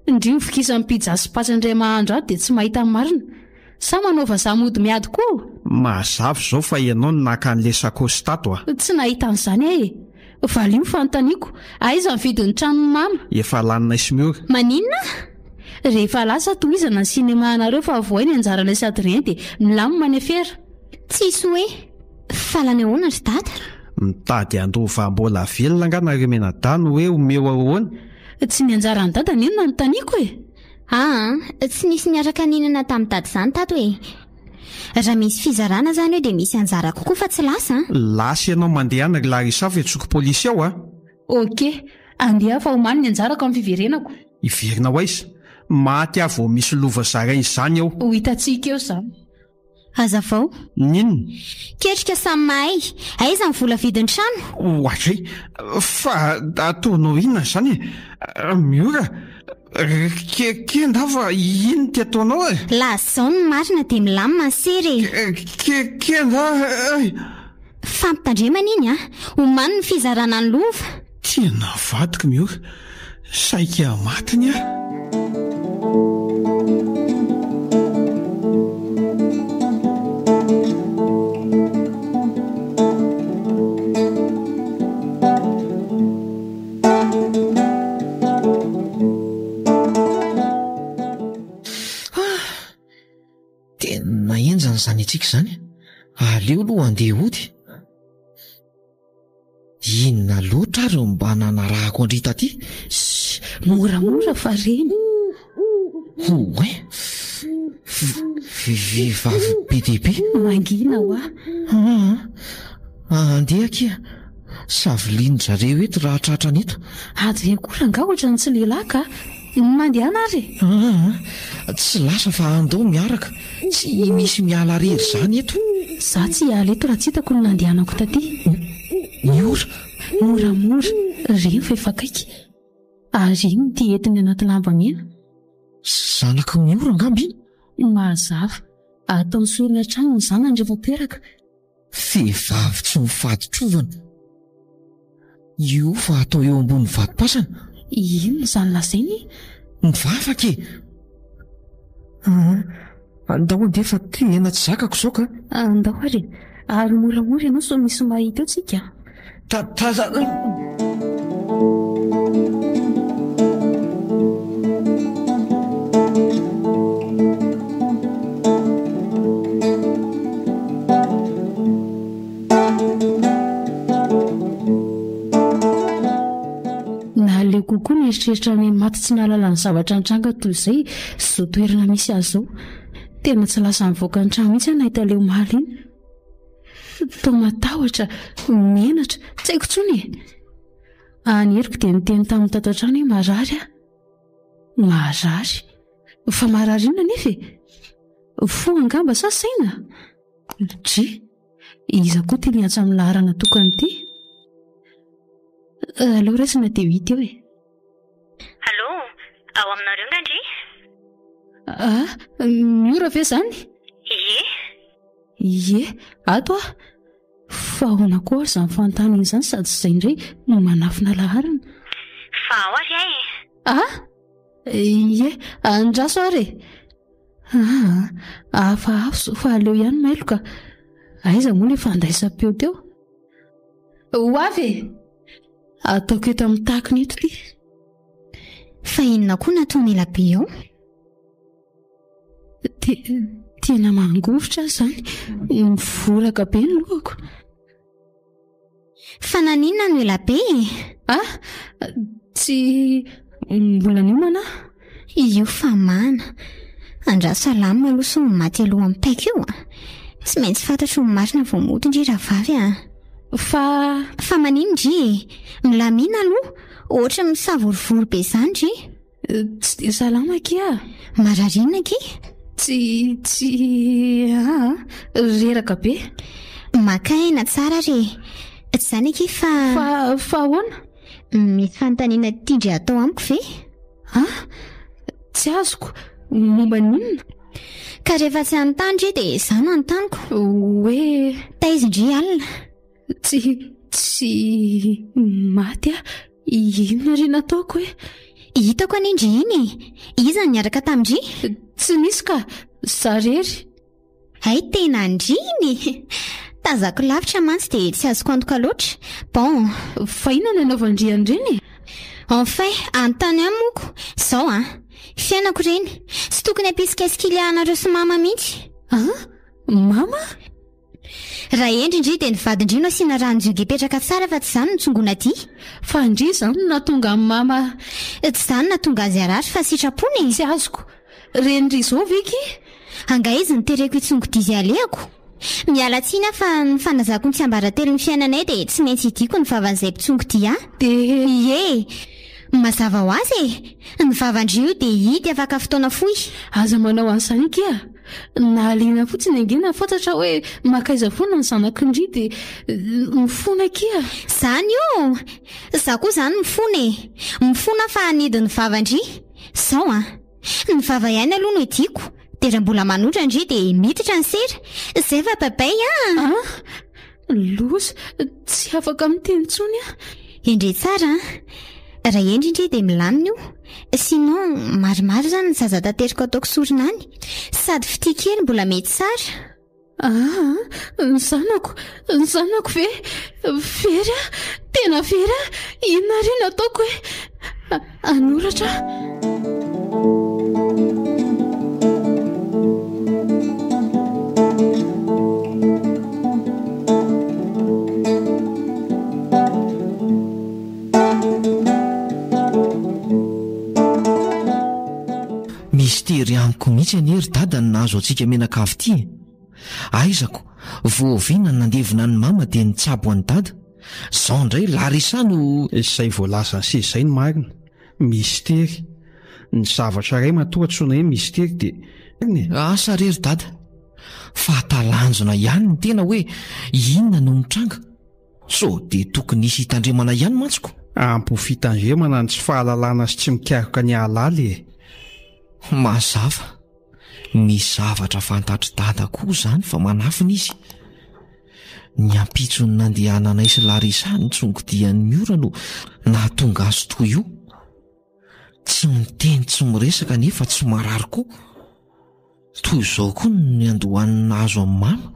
Ndry hovokisan'ny pizza sy patsa indray mahandro ato dia tsy mahita ny marina. Sa manao vazaha mody miady koa? Mazava izao fa ianao no naka an'ilay sakaosy tato a! Tsy nahita an'izany aho e! Valio ny fanontaniako, aiza ny vidin'ny tranon'i mama? Efa laninay sy Miora. Maninona? Rehefa lasa tohizana ny cinéma anareo fa avohay ny anjaranay sy Adrien dia milamina ny afera. Tsisy hoe fa lany ahoana ry dada? Mitady handova mbola velona angaha nareo mianadahy no hoe omeo ahoana? Tsy ny anjaran'i dada anie no nanontaniako e! Aa, tsy nisy niaraka nihinana tamin'i dada izany tato e! Raha misy fizarana izany eo dia misy anjarako koa fa tsy lasa an! Lasa ianao mandehana ry Larissa fa antsoiko polisy ao a! Ok, andeha fa omaly ny anjarako amin'ny fiverenako. Hiverina ho aiza? Maty aho vao misy lova zaraina izany eo. Ho hitantsika eo izany. Hazavao. N'inona? Ketrika samy mahay. Aiza ny vola vidin'ny trano? Oadray! Fa ataonao inona izany e? Miora, kenda fa inona ity ataonao e? Lazao ny marina dia milamina ny sera e! Kenda e! Fampitandremana iny an! Omano ny fizarana ny lova! Tena vadiko Miora, saika matiny aho. Tena henjana izany antsika izany. Aleo aloha handeha hody. Inona loatra ary no mba nanarahako an-dry taty? Shh, moramora fa reny. Oay, vehivavy be dia be. Mangina hoa. Aa, andeha akia. Savilin-dry zareo eto raha tratrany eto. Adrien koa rangaha ohatran'ny tsy lehilahy ka. Mandehana ary e. Aa, tsy lasa fa andao miaraka. Tsy misy miala rery izany eto. Za tsy hiala eto raha tsy hitako ny nandehanako taty. Miora. Moramora, reny fa efa akaiky. Ary inona ity entiny anaty lamba mena? Zanak'i Miora angamba iny? Mazava. Ataony sorona hatrany ny zanany rehefa teraka. Vehivavy tsy mifaditrovana. Io fa atao eo ambony vatom-pasana. Inona izany lazainy e? Mivavaka e! Aa, andao andeha fa tena tsy zakako izao ka. Andao ary e! Ary moramora ianao sao misy mahita eo tsika. Ta, ta, ta. Naleo kokoa nieritreritra ny maty tsy nahalala ny zavatra nitranga toy izay sy izao toerana misy azy izao. Tena tsy lasa nivoaka ny trano mihitsy aho nahita ilay omaly iny. Toa matahotra, menatra, tsy haiko intsony e. Any heriko dia niteny tamin'ny tato an-trano hoe marary aho. Marary? Fa marary inona anefa e? Fo angamba sa saina? Dry, iza koa ity miantso amin'ny laharana tokana ity? Aleo raisina dia ho hita eo e. Allô, ao aminareo nga ndry? Ah, Miora ve izany? Ie. Ie, ato aho. Fa ahoana koa ary izany fanontaniana izany sady izay indray no manafina laharana? Fa ao ary aho e. Ah! Ie, andraso ary e. Ah, hafahafa izao fa aleo ihany mailo ka. Aiza moa ilay fandraisam-peo teo? Ho avy e! Ataoko eto amin'ny takona eto ity. Fa inona koa no ataony ela be ao? Tena mangovitra aho izany. Mivoraka be ny lohako. Fa naninona no ela be e? Ah, tsy mbola niomana aho. Io fa mana. Andraso salama aloha sao maty aloha amin'ny paika io a. Tsy maintsy fantatro ny marina vao mody ndry rahavavy a. Fa. Fa maninona ndry e? Milamina aloha. Ohatry ny misavorovoro be izany ndry. Tsy dia salama akia. Marary inona akia? Tsy, tsy, aa, reraka be. Maka aina tsara re. Tsy izany akia fa. Fa, fa ahoana? Misy fanontaniana tian-dry atao amiko ve? Ah, tsy azoko. Momba ny inona? Ka rehefa tsy hanontany ndry dia izaho no hanontaniko. Hoe. Taiza ndry alina? Tsy, tsy maty aho. Inona re nataoko e? Hitako anie ndry iny e! Iza no niaraka tamin-dry? Tsy nisy ka! Za rery. Hay tena ndry iny! Tazako lavitra mantsy dia tsy azoko antoka loatra. Bon. Fa inona no anaovan-dry an'ireny e? Enfin, anontany ahy moko. Izao an! Fiainako ireny. Tsy tokony hampisy qu'est-ce-qu'il-y-a anareo sy mama mihitsy. An? Mama? Raha hendry ndry dia ny vadin-dry no asiana ranon-jioga hipetraka tsara fa tsy izany no tsongoina aty. Fa ndry izany no nahatonga an'i mama. Tsy izany no nahatonga azy harary fa sitrapony e. Tsy azoko. Renin-dry izao ve ki? Angaha izy no tereko hitsongo dia izay alehako? Miala tsiny aho fa ny fanazako ny tsiambaratelon'ny fiainanay dia tsy maintsy hidiako ny vavan'izay mpitsongo dia ahy. Dia. Ie. Mazava ho azy e! Ny vavan-dry io dia hidy afaka fotoana fohy. Aza manao an'izany akia. Nahaliana fotsiny ange nahafantatra hoe makaiza foana ny zanak'i ndry dia mifona akia. Zany io! Za koa zany mifona e! Mifona aho fa hanidy ny vavan-dry. Zao an! Ny vava ihany aloha no hidiako, dia raha mbola manotra ndry dia miditra ny sera. Zay fa babay an! An! Loza! Tsy afaka miteny intsony aho. Endrey tsara an! Raha hendry ndry dia milamina io. Sinon, maromaro izany ny zaza tateriko ataoko sorona any. Sady fitia kely mbola mety tsara. Aa! Ny zanako! Ny zanako ve? Very aho! Tena very aho! Inona re no ataoko e? Hanoratra aho. Mistery amiko mihitsy anie ry dada ny nahazo antsika mianakavy ity e! Aizako, vao oviana ny nandevina an'i mama dia nitsabo an'i dada? Zao indray Larissa no. Izay voalazan'i se izay no marina. Mistery. Ny zavatra iray matoa antsoina hoe mistery dia. Asa re ry dada. Fa talanjona ihany ny tena hoe inona no mitranga. Sao dia tokony hisy hitandremana ihany mantsy ko. Ampy ho fitandremana ny tsy fahalalana sy tsy mikaroka ny hahalala e. Mazava. Misy zavatra fantatr'i dada koa izany fa manafina izy. Ny ampitson'ny nandehananay sy Larissa nitsongodian'i Miora no nahatonga azy toy io. Tsy miteny tsy miresaka nefa tsy marary koa. Toy izao koa ny niandohan'ny nahazo an'i Mama.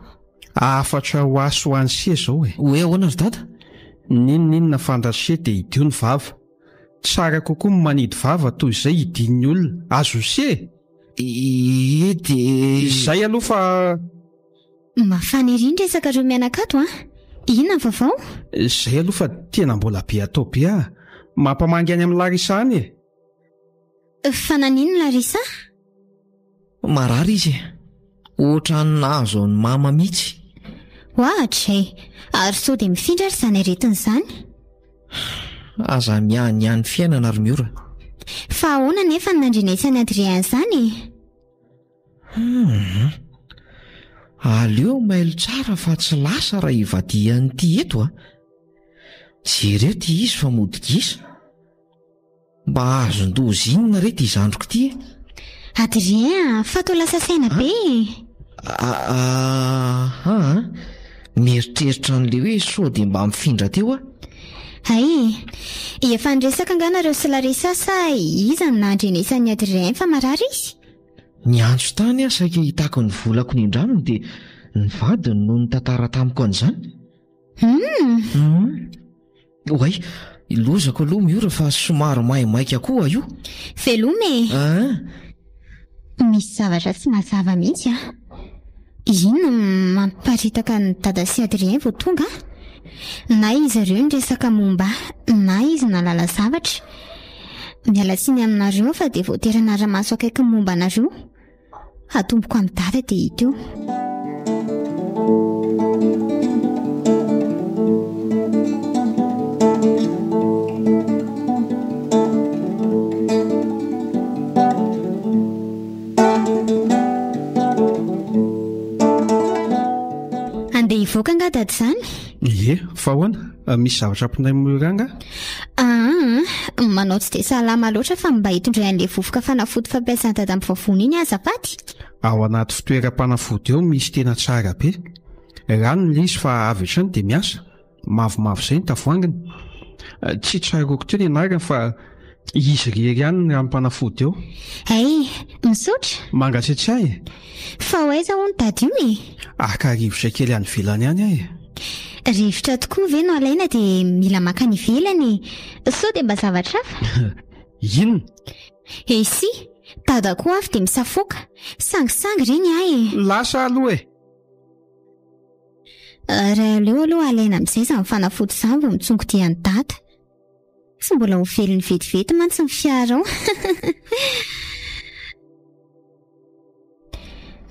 Hafatra ho ahy sy ho an'i se izao e. Hoe ahoana ry dada? N'inon'inona fantatr'i se dia hidio ny vava. Tsara kokoa ny manidy vava toy izay hidian'ny olona. Azon'i se e! Ie dia. Izay aloha fa. Mafana ery ny resakareo mianaka ato an! Inona ny vaovao? Izay aloha fa tena mbola be atao be ah! Mampamangy any amin'i Larissa any e! Fa naninona Larissa? Marary izy e! Ohatran'ny nahazo an'i mama mihitsy. Ohatry! Ary sao dia mifindra ary izany aretina izany? Aza miahanihany fiainana ry Miora. Fa ahoana anefa no nandrenesan'i Adrien an'izany e? Hum. Aleo mailo tsara fa tsy lasa raha ivadihan'ity eto a! Jereo ity izy fa mody gisa. Mba azon-doza inona re ity zandriko ity e? Adrien a, fa toa lasa saina be e! Aa, mieritreritra an'ilay hoe sao dia mba mifindra teo aho. Hay e! Efa niresaka angaha nareo sy Larissa sa iza no nandrenesan'i Adrien fa marary izy? Niantso tany aho saika hitaky ny volako nindraminy dia ny vadiny no nitantara tamiko an'izany. Hum! Oay, lozako aloha Miora fa somary maimaika koa io. Veloma e! Ah. Misy zavatra tsy mazava mihitsy an. Inona no mampiparitaka an'i Dada sy Adrien vao tonga an? Na izy ireo niresaka momba ahy na izy nahalala zavatra. Miala tsiny aminareo aho fa dia voatery hanara-maso akaiky ny momba anareo. Atomboko amin'i Dada dia hita eo. Andeha hivoaka angaha Dada izany? Ie, fa ahoana? Misy zavatra ampinay Miora angaha? Aa, manao tsy dia salama loatra fa mba hitondray an'ilay vovoka fanafody fampiasan'i Dada amin'ny vavony iny aho azafady. Ao anaty fitoeram-panafody ao misy tena tsara be. Rano ilay izy fa avy hatrany dia miasa. Mavomavo izay ny tavoahanginy. Tsy tsaroako teo ny anarany fa izy irery ihany ny ranom-panafody ao. Hay, misaotra. Mangatsiatsiahy e. Fa ho aiza hono Dada io e? Haka rivotra kely any ivelany any aho e. Rivotra tokoa ve no alaina dia mila maka any ivelany e? Sao dia mba zavatra hafa? Inona? Esy, Dada koa avy dia misafoaka. Sangisangy re ny ahy e. Lasa aloha e. Raha aleo aloha alaina amin'izay izany fanafody izany vao mitsongo dia an'i Dada. Tsy mbola ho velony vetivety mantsy ny fiara ao.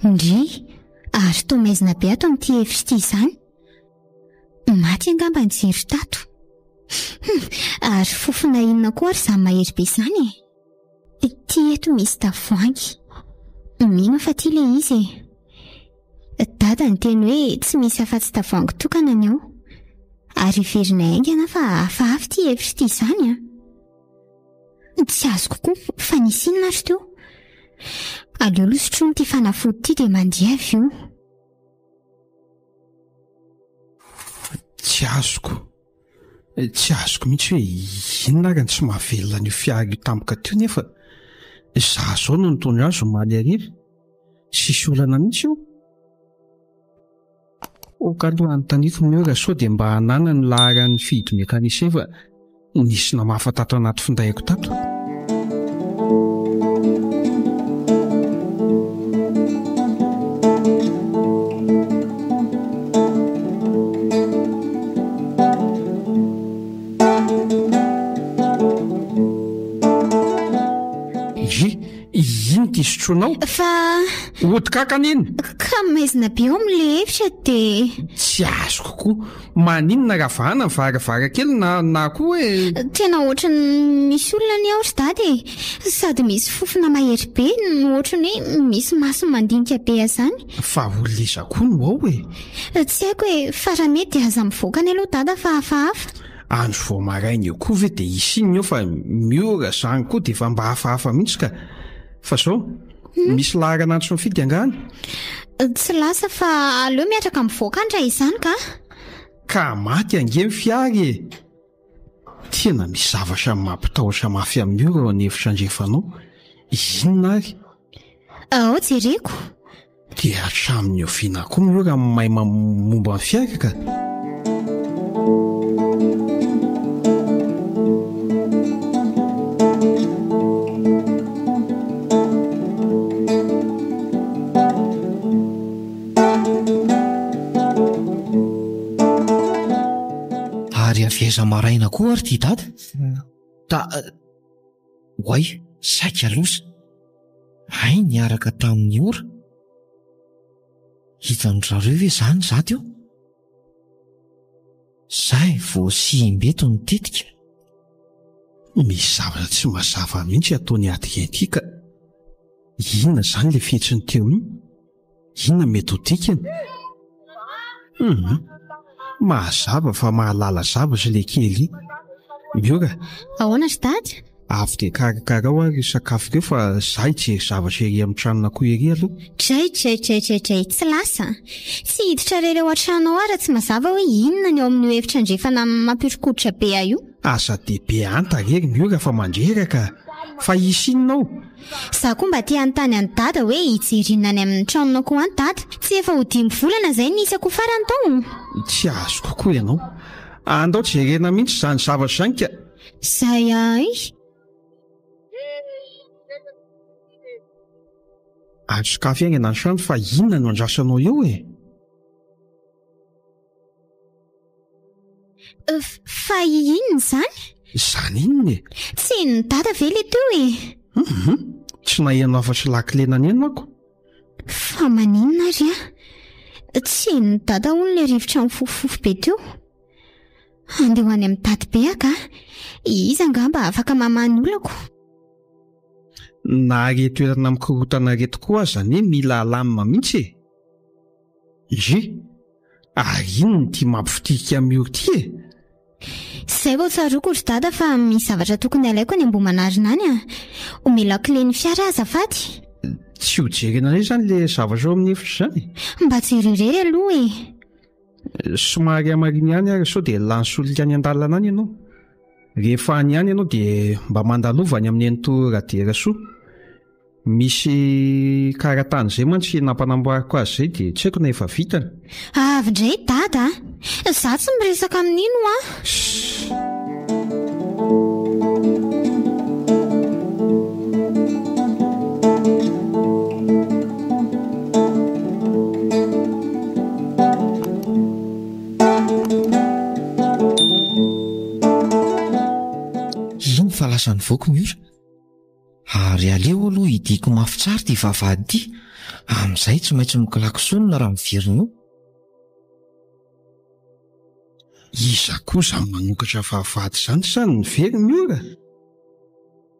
Ndry, ary toa maizina be ato amin'ity efitra ity izany. Maty angamba ny jiro tato. Hum, ary fofona inona koa ary izany mahery be izany e? Ity eto misy tavoahangy. Mino aho fa ity ilay izy e. Dada niteny hoe tsy misy afa-tsy tavoahangy tokana ny ao. Ary heverina haingana fa hafahafa ity hevitra ity izany an. Tsy azoko koa fa nisy inona ary teo. Aleo aloha sotroina ity fanafody ity dia mandeha avy eo. Tsy azoko. Tsy azoko mihitsy hoe inona ary no tsy mahavelona an'io fiara io tampoka teo nefa izaho izao no nitondra azy omaly hariva. Tsisy olana mihitsy io. Ok aloha anontaniako Miora sao dia mba ananany ny laharan'ny fihidy mécanicien fa nisy namafa tato anaty findaiko tato. Ie, ino ty sotroinao? Fa. Ody kankana iny. Ka maizina be ao amin'ilay efitra dia. Tsy azoko koa. Maninona raha vahana ny varavarankely na na koa hoe. Tena ohatran'ny misy olona anie ao ry dada e! Sady misy fofona mahery be no ohatran'ny hoe misy maso mandinika be azany. Fa olona iza koa no ao e? Tsy haiko e, fa raha mety dia aza mivoaka any aloha dada fa hafahafa. Andro vao maraina eo koa ve dia hisy inona eo fa miora zany koa dia efa mba hafahafa mihitsy ka. Fa zao, misy laharana antso mifidy angaha any? Tsy lasa fa aleo miatraka mivoaka any raha izany ka. Ka maty ange ny fiara e! Tena misy zavatra mampitahotra mafy amin'io reo an'efitra andrefanao. Inona ary? Ao jereko. Dia hatramin'ny oviana koa moa raha mahay momba ny fiara ka? Ary avy aiza maraina koa ary ty dada? Ta oay, saika loza. Hay niaraka tamin'ny ora. Hitan-dry zareo ve izany za teo? Zay vao sihim-beto ny tetika. Misy zavatra tsy mazava mihitsy ataon'i Adrien ity ka. Inona izany ilay fihetsiny teo iny? Inona mety ho dikany? Hum, mazava fa mahalala zavatra ilay kely iny. Miora. Ahoana ry dada? Avy dia karakarao ary io sakafo ireo fa za hijery zavatra ery amin'ny tranon'akoho ery aloha. Dray dray dray dray dray, tsy lasa. Tsy hiditra irery ao an-trano ao aho raha tsy mazava hoe inona ny ao amin'io efitra andrefana mampihoron-koditra be ahy io. Aza dia be anta re ry Miora fa mandreraka. Fa hisy inona ao? Za koa mba te hanontany an'i Dada hoe hijery inona any amin'ny tranon'akoho any Dada? Tsy efa ho dimy volana izay ny nisy akoho farany tao? Tsy azoko koa ianao. Andao jerena mihitsy izany zavatra izany ka. Zay ahy. Ary sokafy haingana ny trano fa inona no andrasanao eo e? Fa inona izany? Izany inona e? Tsy henon'i Dada ve ilay teo e? Hum, tsy naheno afa-tsy lakile naneno ako. Fa maninona ary an? Tsy henon'i Dada hono ilay rivotra nifofofofo be teo. Andeha ho any amin'i Dadibe aho ka. Izy angamba afaka mamaha ny olako. Na re toerana mikorontana re tokoa aza anie mila alamina mihitsy e. Ndry! Ary inona ity mampivotirika mioro ity e? Izay vao tsaroako ry dada fa misy zavatra tokony alaiko any Ambohimanarina any a! Omeo lakile ny fiara azafady. Tsy ho jerena indray izany ilay zavatra ao amin'ny efitra izany e? Mba jereo irery aloha e! Somary hamarino ihany ary sao dia lany solika any an-dalana any ianao. Rehefa any ihany ianao dia mba mandalova any amin'ny Nenitoa Raderasoa. Misy karatany izay mantsy nampanamboariko azy izay dia tsy haiko na efa vitany. Avy indray dada a! Za tsy miresaka amin'ino hoa. Shh! Iny fa lasa nivoaka Miora. Ary aleo aloha hidiako mafy tsara ity vavahady ity, amin'izay tsy maintsy miklaksonina raha miverina eo. Iza koa izany manokatra vavahady izany sa niverina io e?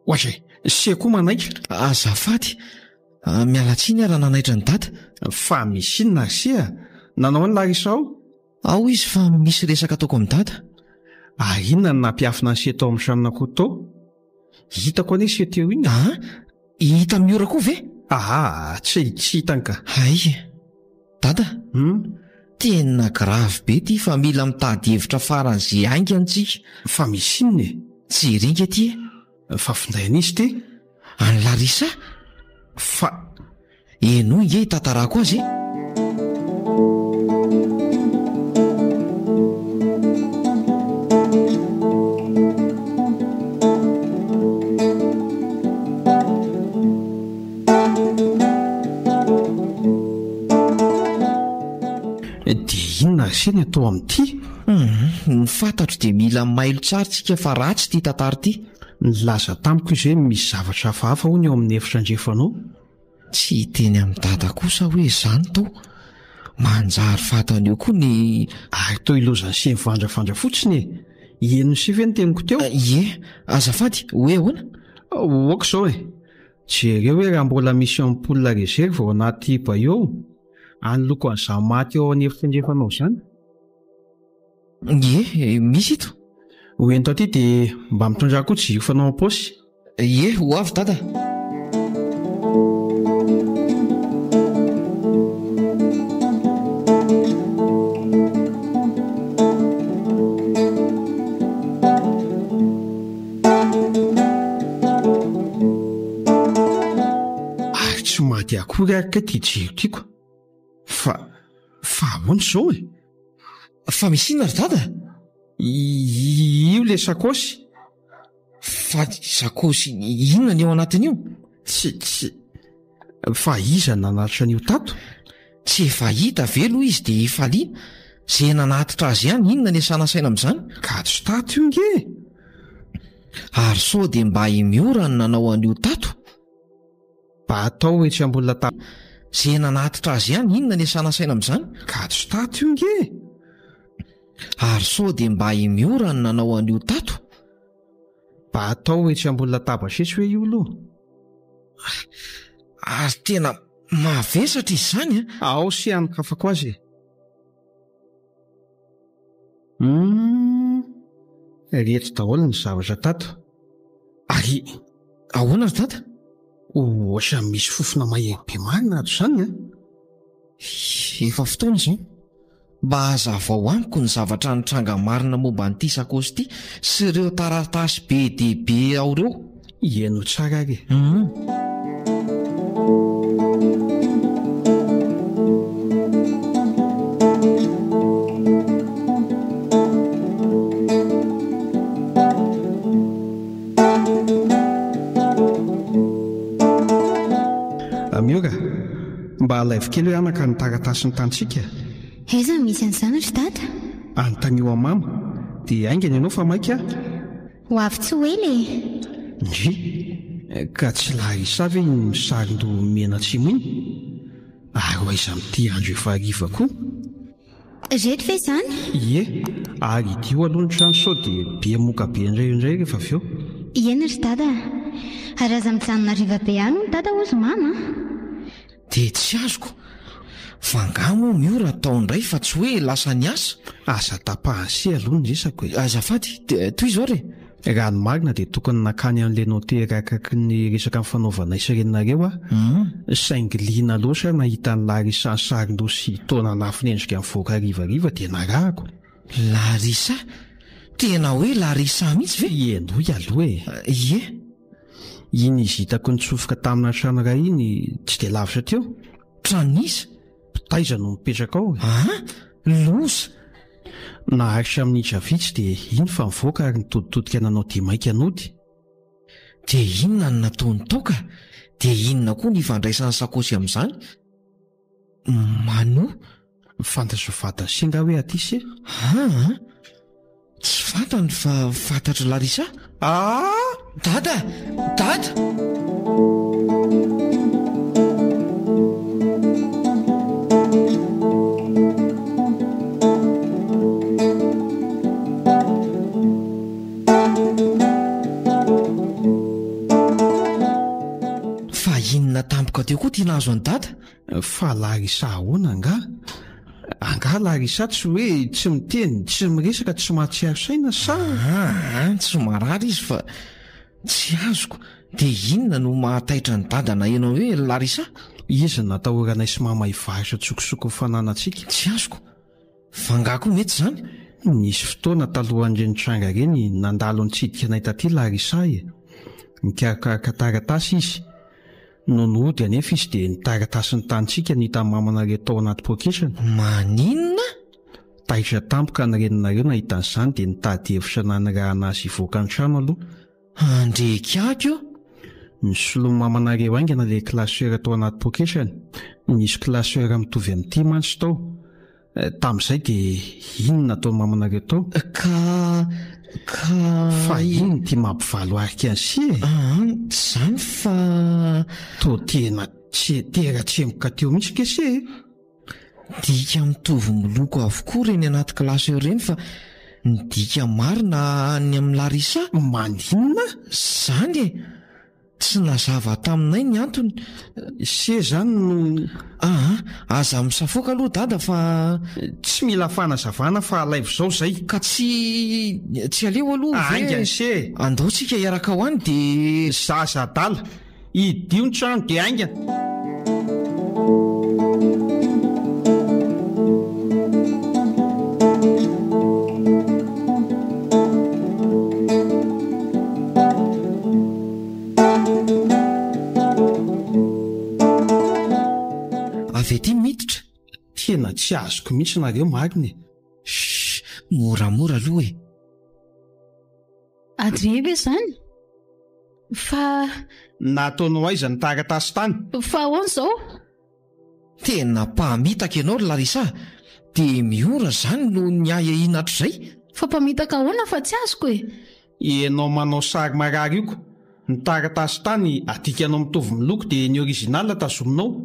Oatra e, se koa manaitra. Azafady, miala tsiny aho raha nanaitra an'i Dada. Fa misy inona ry se a? Nanao an'i Larissa ao? Ao izy fa misy resaka ataoko amin'i Dada. Ary inona no nampiafina an'i se tao amin'ny tranon'akoho tao? Hitako anie se teo iny. Aa, hita miora koa ve? Aa, tsy, tsy hitany ka. Hay, Dada, Hum? Tena grave be ity fa mila mitady hevitra faran'izay haingana tsika. Fa misy inona e? Tsy ringa ity e. Fa finday an'iza ity? An'i Larissa. Fa. Henoy nge hitantarako azy e! Dia inona ry se ny atao amin'ity? Hum, ny fantatro dia mila mailo tsara tsika fa ratsy ity tantara ity. Nilaza tamiko izy hoe misy zavatra hafahafa hono eo amin'ny efitra andrefanao. Tsy hiteny amin'i Dada kosa hoe izany tao. Manjary fantany eo koa ny. Ary toa ilozan'i se mivandravandra fotsiny e! Henon'i se ve ny teniko teo? Ie, azafady, hoe ahoana? Ok izao e! Jereo hoe raha mbola misy ampoule réserve ao anaty bahut ao, any loko an'izaho maty ao an'efitra andrefanao izany. Ie, misy ito. Ho ento aty dia mba mitondrà koa jiro fanao am-paosy. Ie, ho avy dada. Ary tsy maty akory ary kay ity jiro ity ko. Fa, fa ahoana izao e? Fa misy inona ry dada? Io le sakaosy. Fa sakaosy inona ny ao anatin'io? Tsy, tsy, fa iza nanatitra an'io tato? Tsy efa hita ve aloha izy dia efa liana? Ze nanatitra azy ihany inona ny asana saina amin'izany? Ka tsy tato io nge! Ary sao dia mba i Miora no nanao an'io tato? Mba atao etsy ambony latabatra. Ze nanatitra azy ihany inona ny asana saina amin'izany? Ka tsy tato io nge! Ary sao dia mba i Miora no nanao an'io tato? Mba atao etsy ambony latabatra etsy hoe io aloha? Ary tena. Mavesatra izy izany an! Ao sy hanokafako azy e! Humm! Reto daholo ny zavatra tato. Ary ahoana ry dada? Ohatran'ny misy fofona mahery be marina ato izany an! Efa fotoana izao. Mba hazavao amiko ny zavatra nitranga marina momba an'ity sakaosy ity sy ireo taratasy be dia be ao ireo. Heno tsara ary e. Humm. Miora, mba alaivo kely hoe anaka ny taratasin'ny tanintsika. Aiza no misy an'izany ry dada? Anontanio an'i mama. Dia haingana ianao fa maika aho. Ho avy tsy ho ela e! Ndry! Ka tsy Larissa ve iny misaron-doha mianatsimo iny? Ary ho aiza amin'ity andro efa hariva koa? Reto ve izany? Ie, ary idio aloha ny trano sao dia be moka be indray eo indray rehefa avy eo. Eny ry dada a! Ary aza mijanona hariva be any hono dada hozy mama a! Dia tsy azoko. Fa angaha moa Miora atao indray fa tsy hoe lasa niasa? Aza tapahana sy aloha ny resako e. Azafady, tohizo ary e. Raha ny marina dia tokony nankany amin'ilay notaire akaiky ny resaka nifanaovanay sy reninareo aho, saingy liana loatra aho nahita an'i Larissa nisaron-doha sy taona lafo nendrika nivoaka harivariva dia narahako. Larissa? Tena hoe Larissa mihitsy ve? Henoy aloha e. Ie. Iny izy hitako nitsofoka tamina trano iray iny tsy dia lavitra teo. Tranon'iza? Mpitaiza no mipetraka ao e. Aa! Loza! Naharitra minitra vitsy dia iny fa nivoaka ary nitoditodika nanao dia maika nody. Dia inona no nataony tao ka? Dia inona koa ny ifandraisan'ny sakaosy amin'izany? Manoa. Fantatry vadiny sy nga hoe aty se? Aa! Tsy fantany fa fantatr'i Larissa. Aa! Dada! Dada! Fa inona tampoka teo koa ty nahazo an'i Dada? Fa Larissa ahoana angaha? Angaha Larissa tsy hoe tsy miteny, tsy miresaka, tsy mahatsiaro saina sa? Aa, tsy marary izy fa tsy azoko. Dia inona no mahataitra an'i Dada naheno hoe Larissa? Izy no natahoranay sy mama hivarotra an-tsokosoko ny fananantsika. Tsy azoko. Fa angaha koa mety izany? Nisy fotoana talohan'ireny tranga ireny, nandalo nitsidika anay taty Larissa e. Nikarokaroka taratasy izy. Nony hody anefa izy dia ny taratasin'ny tanintsika no hitan'ny mamanareo tao anaty poketrany. Maninona? Taitra tampoka ny reninareo nahita an'izany dia nitady hevitra nanirahana azy hivoaka ny trano aloha. Andrekiako io! Nisoloan'ny mamanareo haingana ilay classeur tao anaty poketrany. Nisy classeur mitovy amin'ity mantsy tao. Tamin'izay dia inona nataon'ny mamanareo tao? Ka, ka. Fa inona ity mampivalo arika an'i si e? Aa, tsy izany fa. Toa tena tsy tera-tsemboka teo mihitsy nge se e! Dika mitovy miloko avokoa ireny anaty classeur ireny fa ny dika marina any amin'i Larissa. Maninona? Izany e! Tsy nazava taminay ny antony. Se zany no. Aa, aza misafoaka aloha dada fa. Tsy mila fanazavana fa alaivo zao zay. Ka tsy, tsy aleo aloha ve. Haingana se e. Andao tsika hiaraka ho any de. Zaza adala. Hidio ny trano de haingana. Avy aty miditra. Tena tsy azoko mihitsy nareo marina e. Shh, moramora aloha e. Adrien ve izany? Fa. Nataonao aiza ny taratasy tany? Fa ahoana izao? Tena mpamitaka ianao ry Larissa a! Dia miora izany noho ny ahiahiana hatrizay? Fa mpamitaka ahoana fa tsy azoko e! Ianao manao sary marary io ko! Ny taratasy tany adikanao mitovy miloko dia ny original tazominao?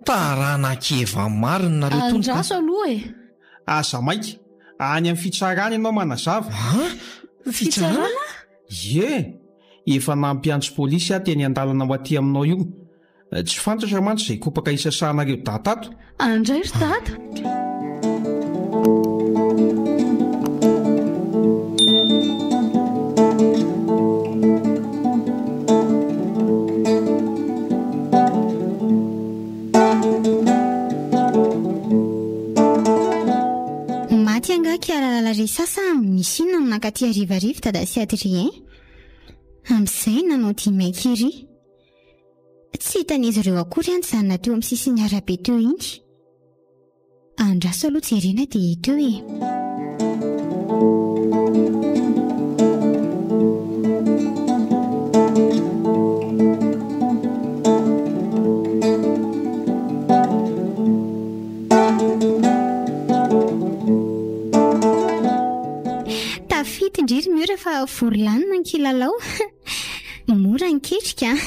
Taranak'Eva marina nareo tony ka! Andraso aloha e! Aza maika! Any amin'ny fitsarana ianao manazava! An! Fitsarana? Ie! Efa nampiantso polisy aho teny an-dalana ho aty aminao io. Tsy fantatra mantsy izay kopaka isasahanareo data ato. Andray ry dada. Maty angaha kialala Larissa sa misy inona no nankaty harivariva dada sy Adrien? Amin'izay nanao dihy maika ery. Tsy hitan'izy ireo akory aho nijanona teo amin'ny sisin'ny arabe teo iny. Andraso aloha jerena dia hita eo e. Tafita indry ry Miora fa vory lanina ny kilalao. Mora ny ketrika an!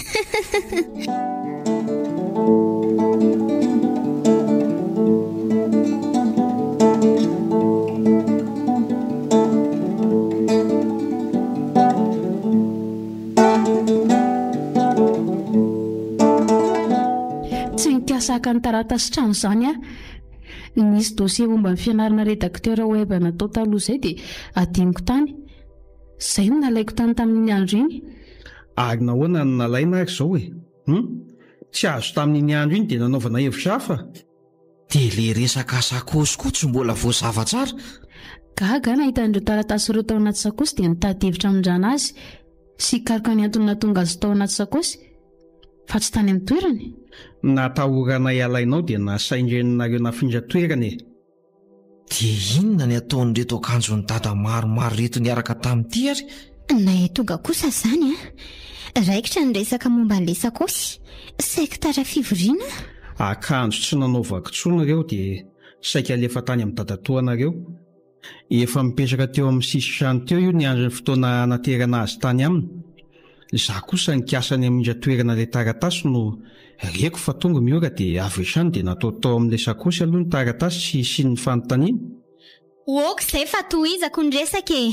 Tsy nikasa haka ny taratasy trano izany aho. Nisy dossier momba ny fianarana rédacteur web natao taloha izay dia adinoko tany. Izay no nalaiko tany tamin'iny andro iny. Ary nahoana no nalaina ary izao e? Hum? Tsy azo tamin'iny andro iny dia nanaovana hevitra hafa? Dia le resaka sakaosy koa tsy mbola voazava tsara. Gaga aho nahita an'ireo taratasy ireo tao anaty sakaosy dia nitady hevitra hamindrana azy sy hikaroka ny antony nahatonga azy tao anaty sakaosy fa tsy tany amin'ny toerany. Natahoranay halainao dia nasain-dreninareo nafindra toerana e! Dia inona ny ataon'ireto akanjon'i dada maromaro ireto niaraka tamin'ity ary? Nahay tonga kosa izany an! Raikitra ny resaka momba an'ilay sakaosy. Saiky tara fivoriana aho. Akanjo tsy nanaovako intsony ireo dia saika alefa tany amin'ny dadatoanareo. Efa mipetraka teo amin'ny sisin-trano teo io niandry ny fotoana hanaterana azy tany aminy. Izaho kosa nikasa ny hamindra toerana ilay taratasy no reko fa tonga Miora dia avy hatrany dia natao tao amin'ilay sakaosy aloha ny taratasy tsy hisian'ny fanontaniana. Ok izay fa tohizako ny resaka e!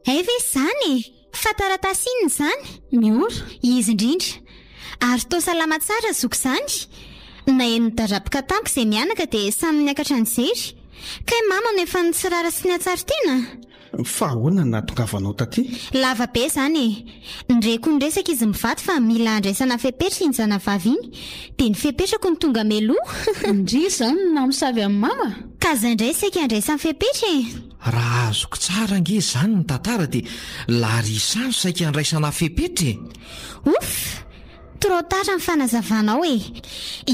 Hay ve izany e! Fa taratasy inona izany? Miora? Izy indrindra. Ary toa salama tsara zoky izany. Naheno nidaraboka tamiko izay mianaka dia samy niakatra nijery. Kay mama no efa nitsirara sy nihatsaro tena? Fa ahoana no nahatongavanao taty? Lava be izany e! Nireko niresaka izy mivady fa mila andraisana fepetra iny zanavavy iny, dia ny fepetrako no tonga meloa. Ndry izany no namosavy an'i mama? Ka zay indray saika andraisany fepetra e! Raha azoko tsara ange izany ny tantara dia Larissa no saika andraisana fepetra e! Ouf! Trop tard ny fanazavanao e!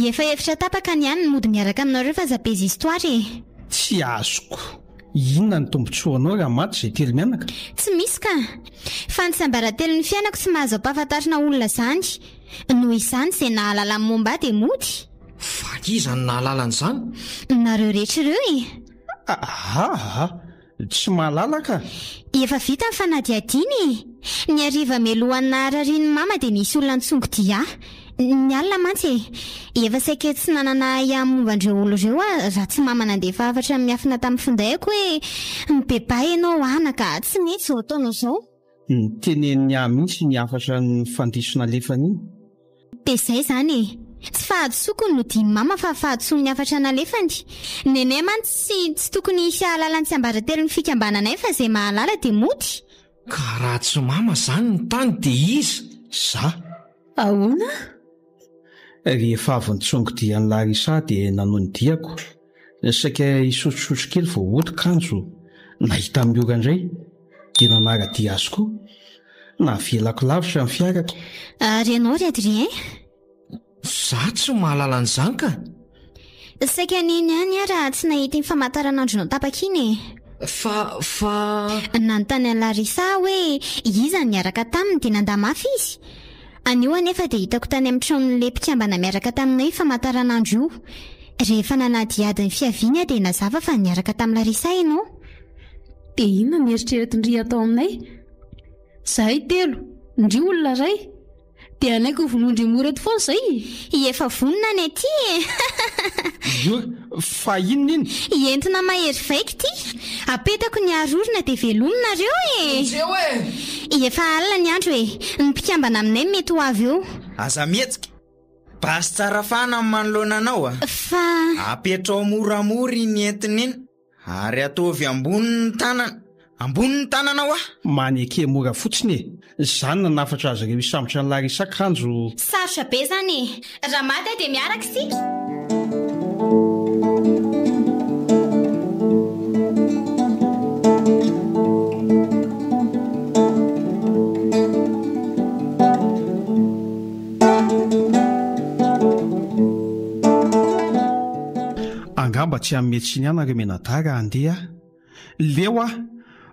Efa hevitra tapaka ny ahy ny mody miaraka aminareo fa aza be histoires e! Tsy azoko. Inona ny tombotsoanao raha maty izay telo mianaka? Tsy misy ka! Fa ny tsiambaratelon'ny fiainako tsy mahazo ampahafantarina olona izany. Noho izany izay nahalala ny momba ahy dia mody. Fa iza no nahalala an'izany? Nareo rehetra ireo e! Aa! Tsy mahalala ka! Efa vita ny fanadihadiana e! Ny hariva mialohan'ny nahararian'i mama dia nisy olona nitsongo dia ahy. Ny alina mantsy e! Efa saika tsy nanana ahiahy momba an'ireo olona ireo aho raha tsy mama nandefa hafatra miafina tamin'ny findaiko hoe, Mibebaha ianao anaka, tsy mety izao ataonao izao. Niteneniny ahy mihitsy iny hafatra nifandiso nalefany iny. Dia izay izany e! Tsy fahadisoako ny nodian'i mama fa fahadisoan'ny hafatra nalefany. Nenay mantsy tsy tokony hisy hahalala ny tsiambaratelon'ny fikambananay fa izay mahalala dia mody. Ka raha tsy mama zany ny tany de iza? Za. Ahoana? Rehefa avy nitsongo dia an'i Larissa dia nanohy ny diako. Saika hisotrosotro kely vao hody kanjo nahita Miora indray dia nanara-dia azy koa. Navelako lavitra ny fiarako. Ary ianao ry Adrien? Za tsy mahalala an'izany ka! Saika neny ihany aho raha tsy nahita iny famantaranandronao tapaka iny e! Fa, fa. Nanontany an'i Larissa aho hoe iza no niaraka taminy dia nandà mafy izy. Anio anefa dia hitako tany amin'ny tranon'ilay mpikambana miaraka taminay io famantaranandro io. Rehefa nanadihady ny fiaviany aho dia nazava fa niaraka tamin'i Larissa ianao. Dia inona no eritreretin-dry hatao aminay? Izahay telo, ndry olona iray. Dia hanaiky ho vonoin-dry Mora eto foana izay e! Efa vonona ny aty e! Io, fa inona iny? Entona mahery vaika ity! Apetako ny aro orona dia velomy nareo e! Vonjeo e! Efa alina ny andro e! Ny mpikambana aminay mety ho avy eo. Aza mihetsika! Basy tsara fana ny manoloana anao a! Fa. Apetrao moramora iny entina iny ary ataovy ambony ny tanana. Ambony ny tanana hoa! Maneke mora fotsiny e! Izany nanafatra azy ireo hisambotra an'i Larissa kanjo. Sarotra be izany e! Raha maty aho dia miaraka isika. Angamba tsy hanome tsiny ahy nareo mianadahy raha handeha aho. Leo aho.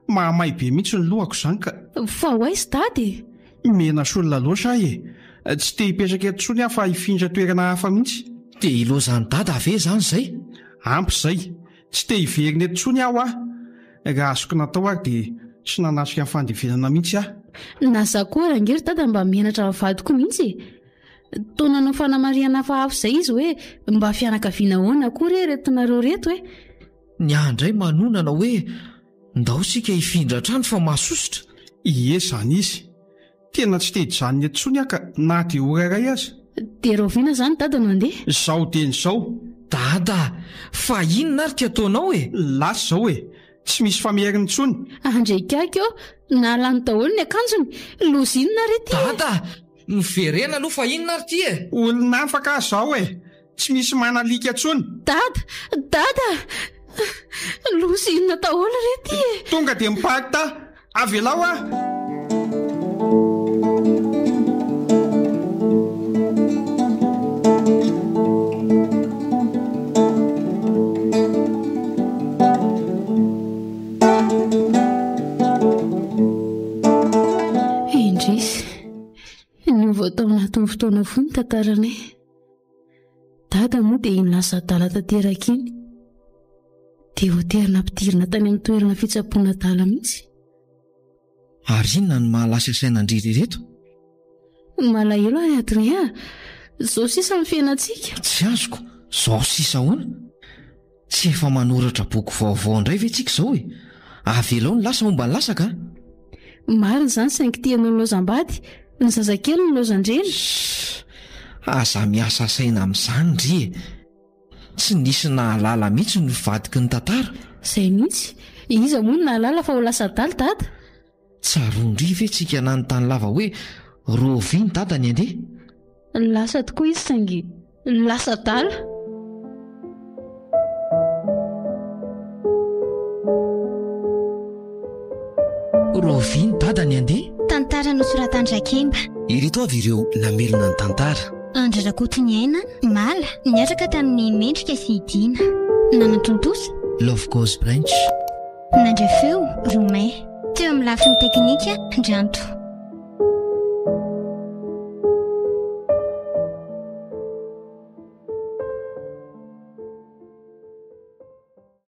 Mahamay be mihitsy ny lohako izany ka. Fa ho aiza dada e? Menas'olona loatra aho e. Tsy te hipetraka eto intsony aho fa hifindra toerana hafa mihitsy. Dia hilaozan'i dada ve izany izay? Ampy izay. Tsy te hiverina eto intsony aho ah! Raha azoko natao ary dia tsy nanatrika ny fandevenana mihitsy aho. Na za koa ary ange ry dada mba menatra ny vadiko mihitsy e! Toa nanao fanamarihana hafahafa izay izy hoe mba fianakaviana ahoana akory e reto nareo reto e! Ny ahy indray manonana hoe ndao isika hifindra hatrany fa mahasosotra. Ie izany izy. Tena tsy te hijanona eto intsony aho ka na dia ora iray aza. Dia rahoviana izany Dada no handeha? Izao dieny izao. Dada, fa inona ary ty ataonao e? Lasa izao e! Tsy misy famerina intsony. Andre ikaky ô! Nahalany daholo ny akanjony! Loza inona ary ity e? Dada, miverena aloha fa inona ary ity e? Olona afaka aho izao e! Tsy misy manalika intsony. Dada! Dada! Loza inona daholo re ity e? Tonga dia miparita avelao aho! Indrisy, niova tao anatin'ny fotoana fohy ny tantaranay. Dada moa dia iny lasa adala tanteraka iny. Dia voatery nampidirina tany amin'ny toerana fitsaboana adala mihitsy. Ary inona no maha-lasa saina an-dry ireto? Malahelo aho ry Adrien a! Izao sisa ny fiainantsika. Tsy azoko, izao sisa ahoana? Tsy efa manoratra boky vaovao indray ve tsika izao e? Avelao ny lasa homba ny lasa ka! Marina izany saingy tia anao nilaozam-bady, ny zazakely nilaozan-dreny. Ssss! Aza miasa saina amin'izany ndry e! Tsy nisy nahalala mihitsy ny hivadiky ny tantara. Izay mihitsy! Iza moa no nahalala fa ho lasa adala dada? Tsaroan-dry ve tsika nanontany lava hoe Rovy ny dadany andeha? Lasa tokoa izy saingy lasa adala. Rovy ny dadany andeha? Tantara nosoratan-dRakemba. Ireto avy ireo namelona ny tantara. Andry Rakotoniaina, Mala, niaraka tamin'i Mendrika sy i Dina. Nanatontosa. Love Goes Branch. Nandre feo, Romain. Teo amin'ny lafiny teknika, Ndranto.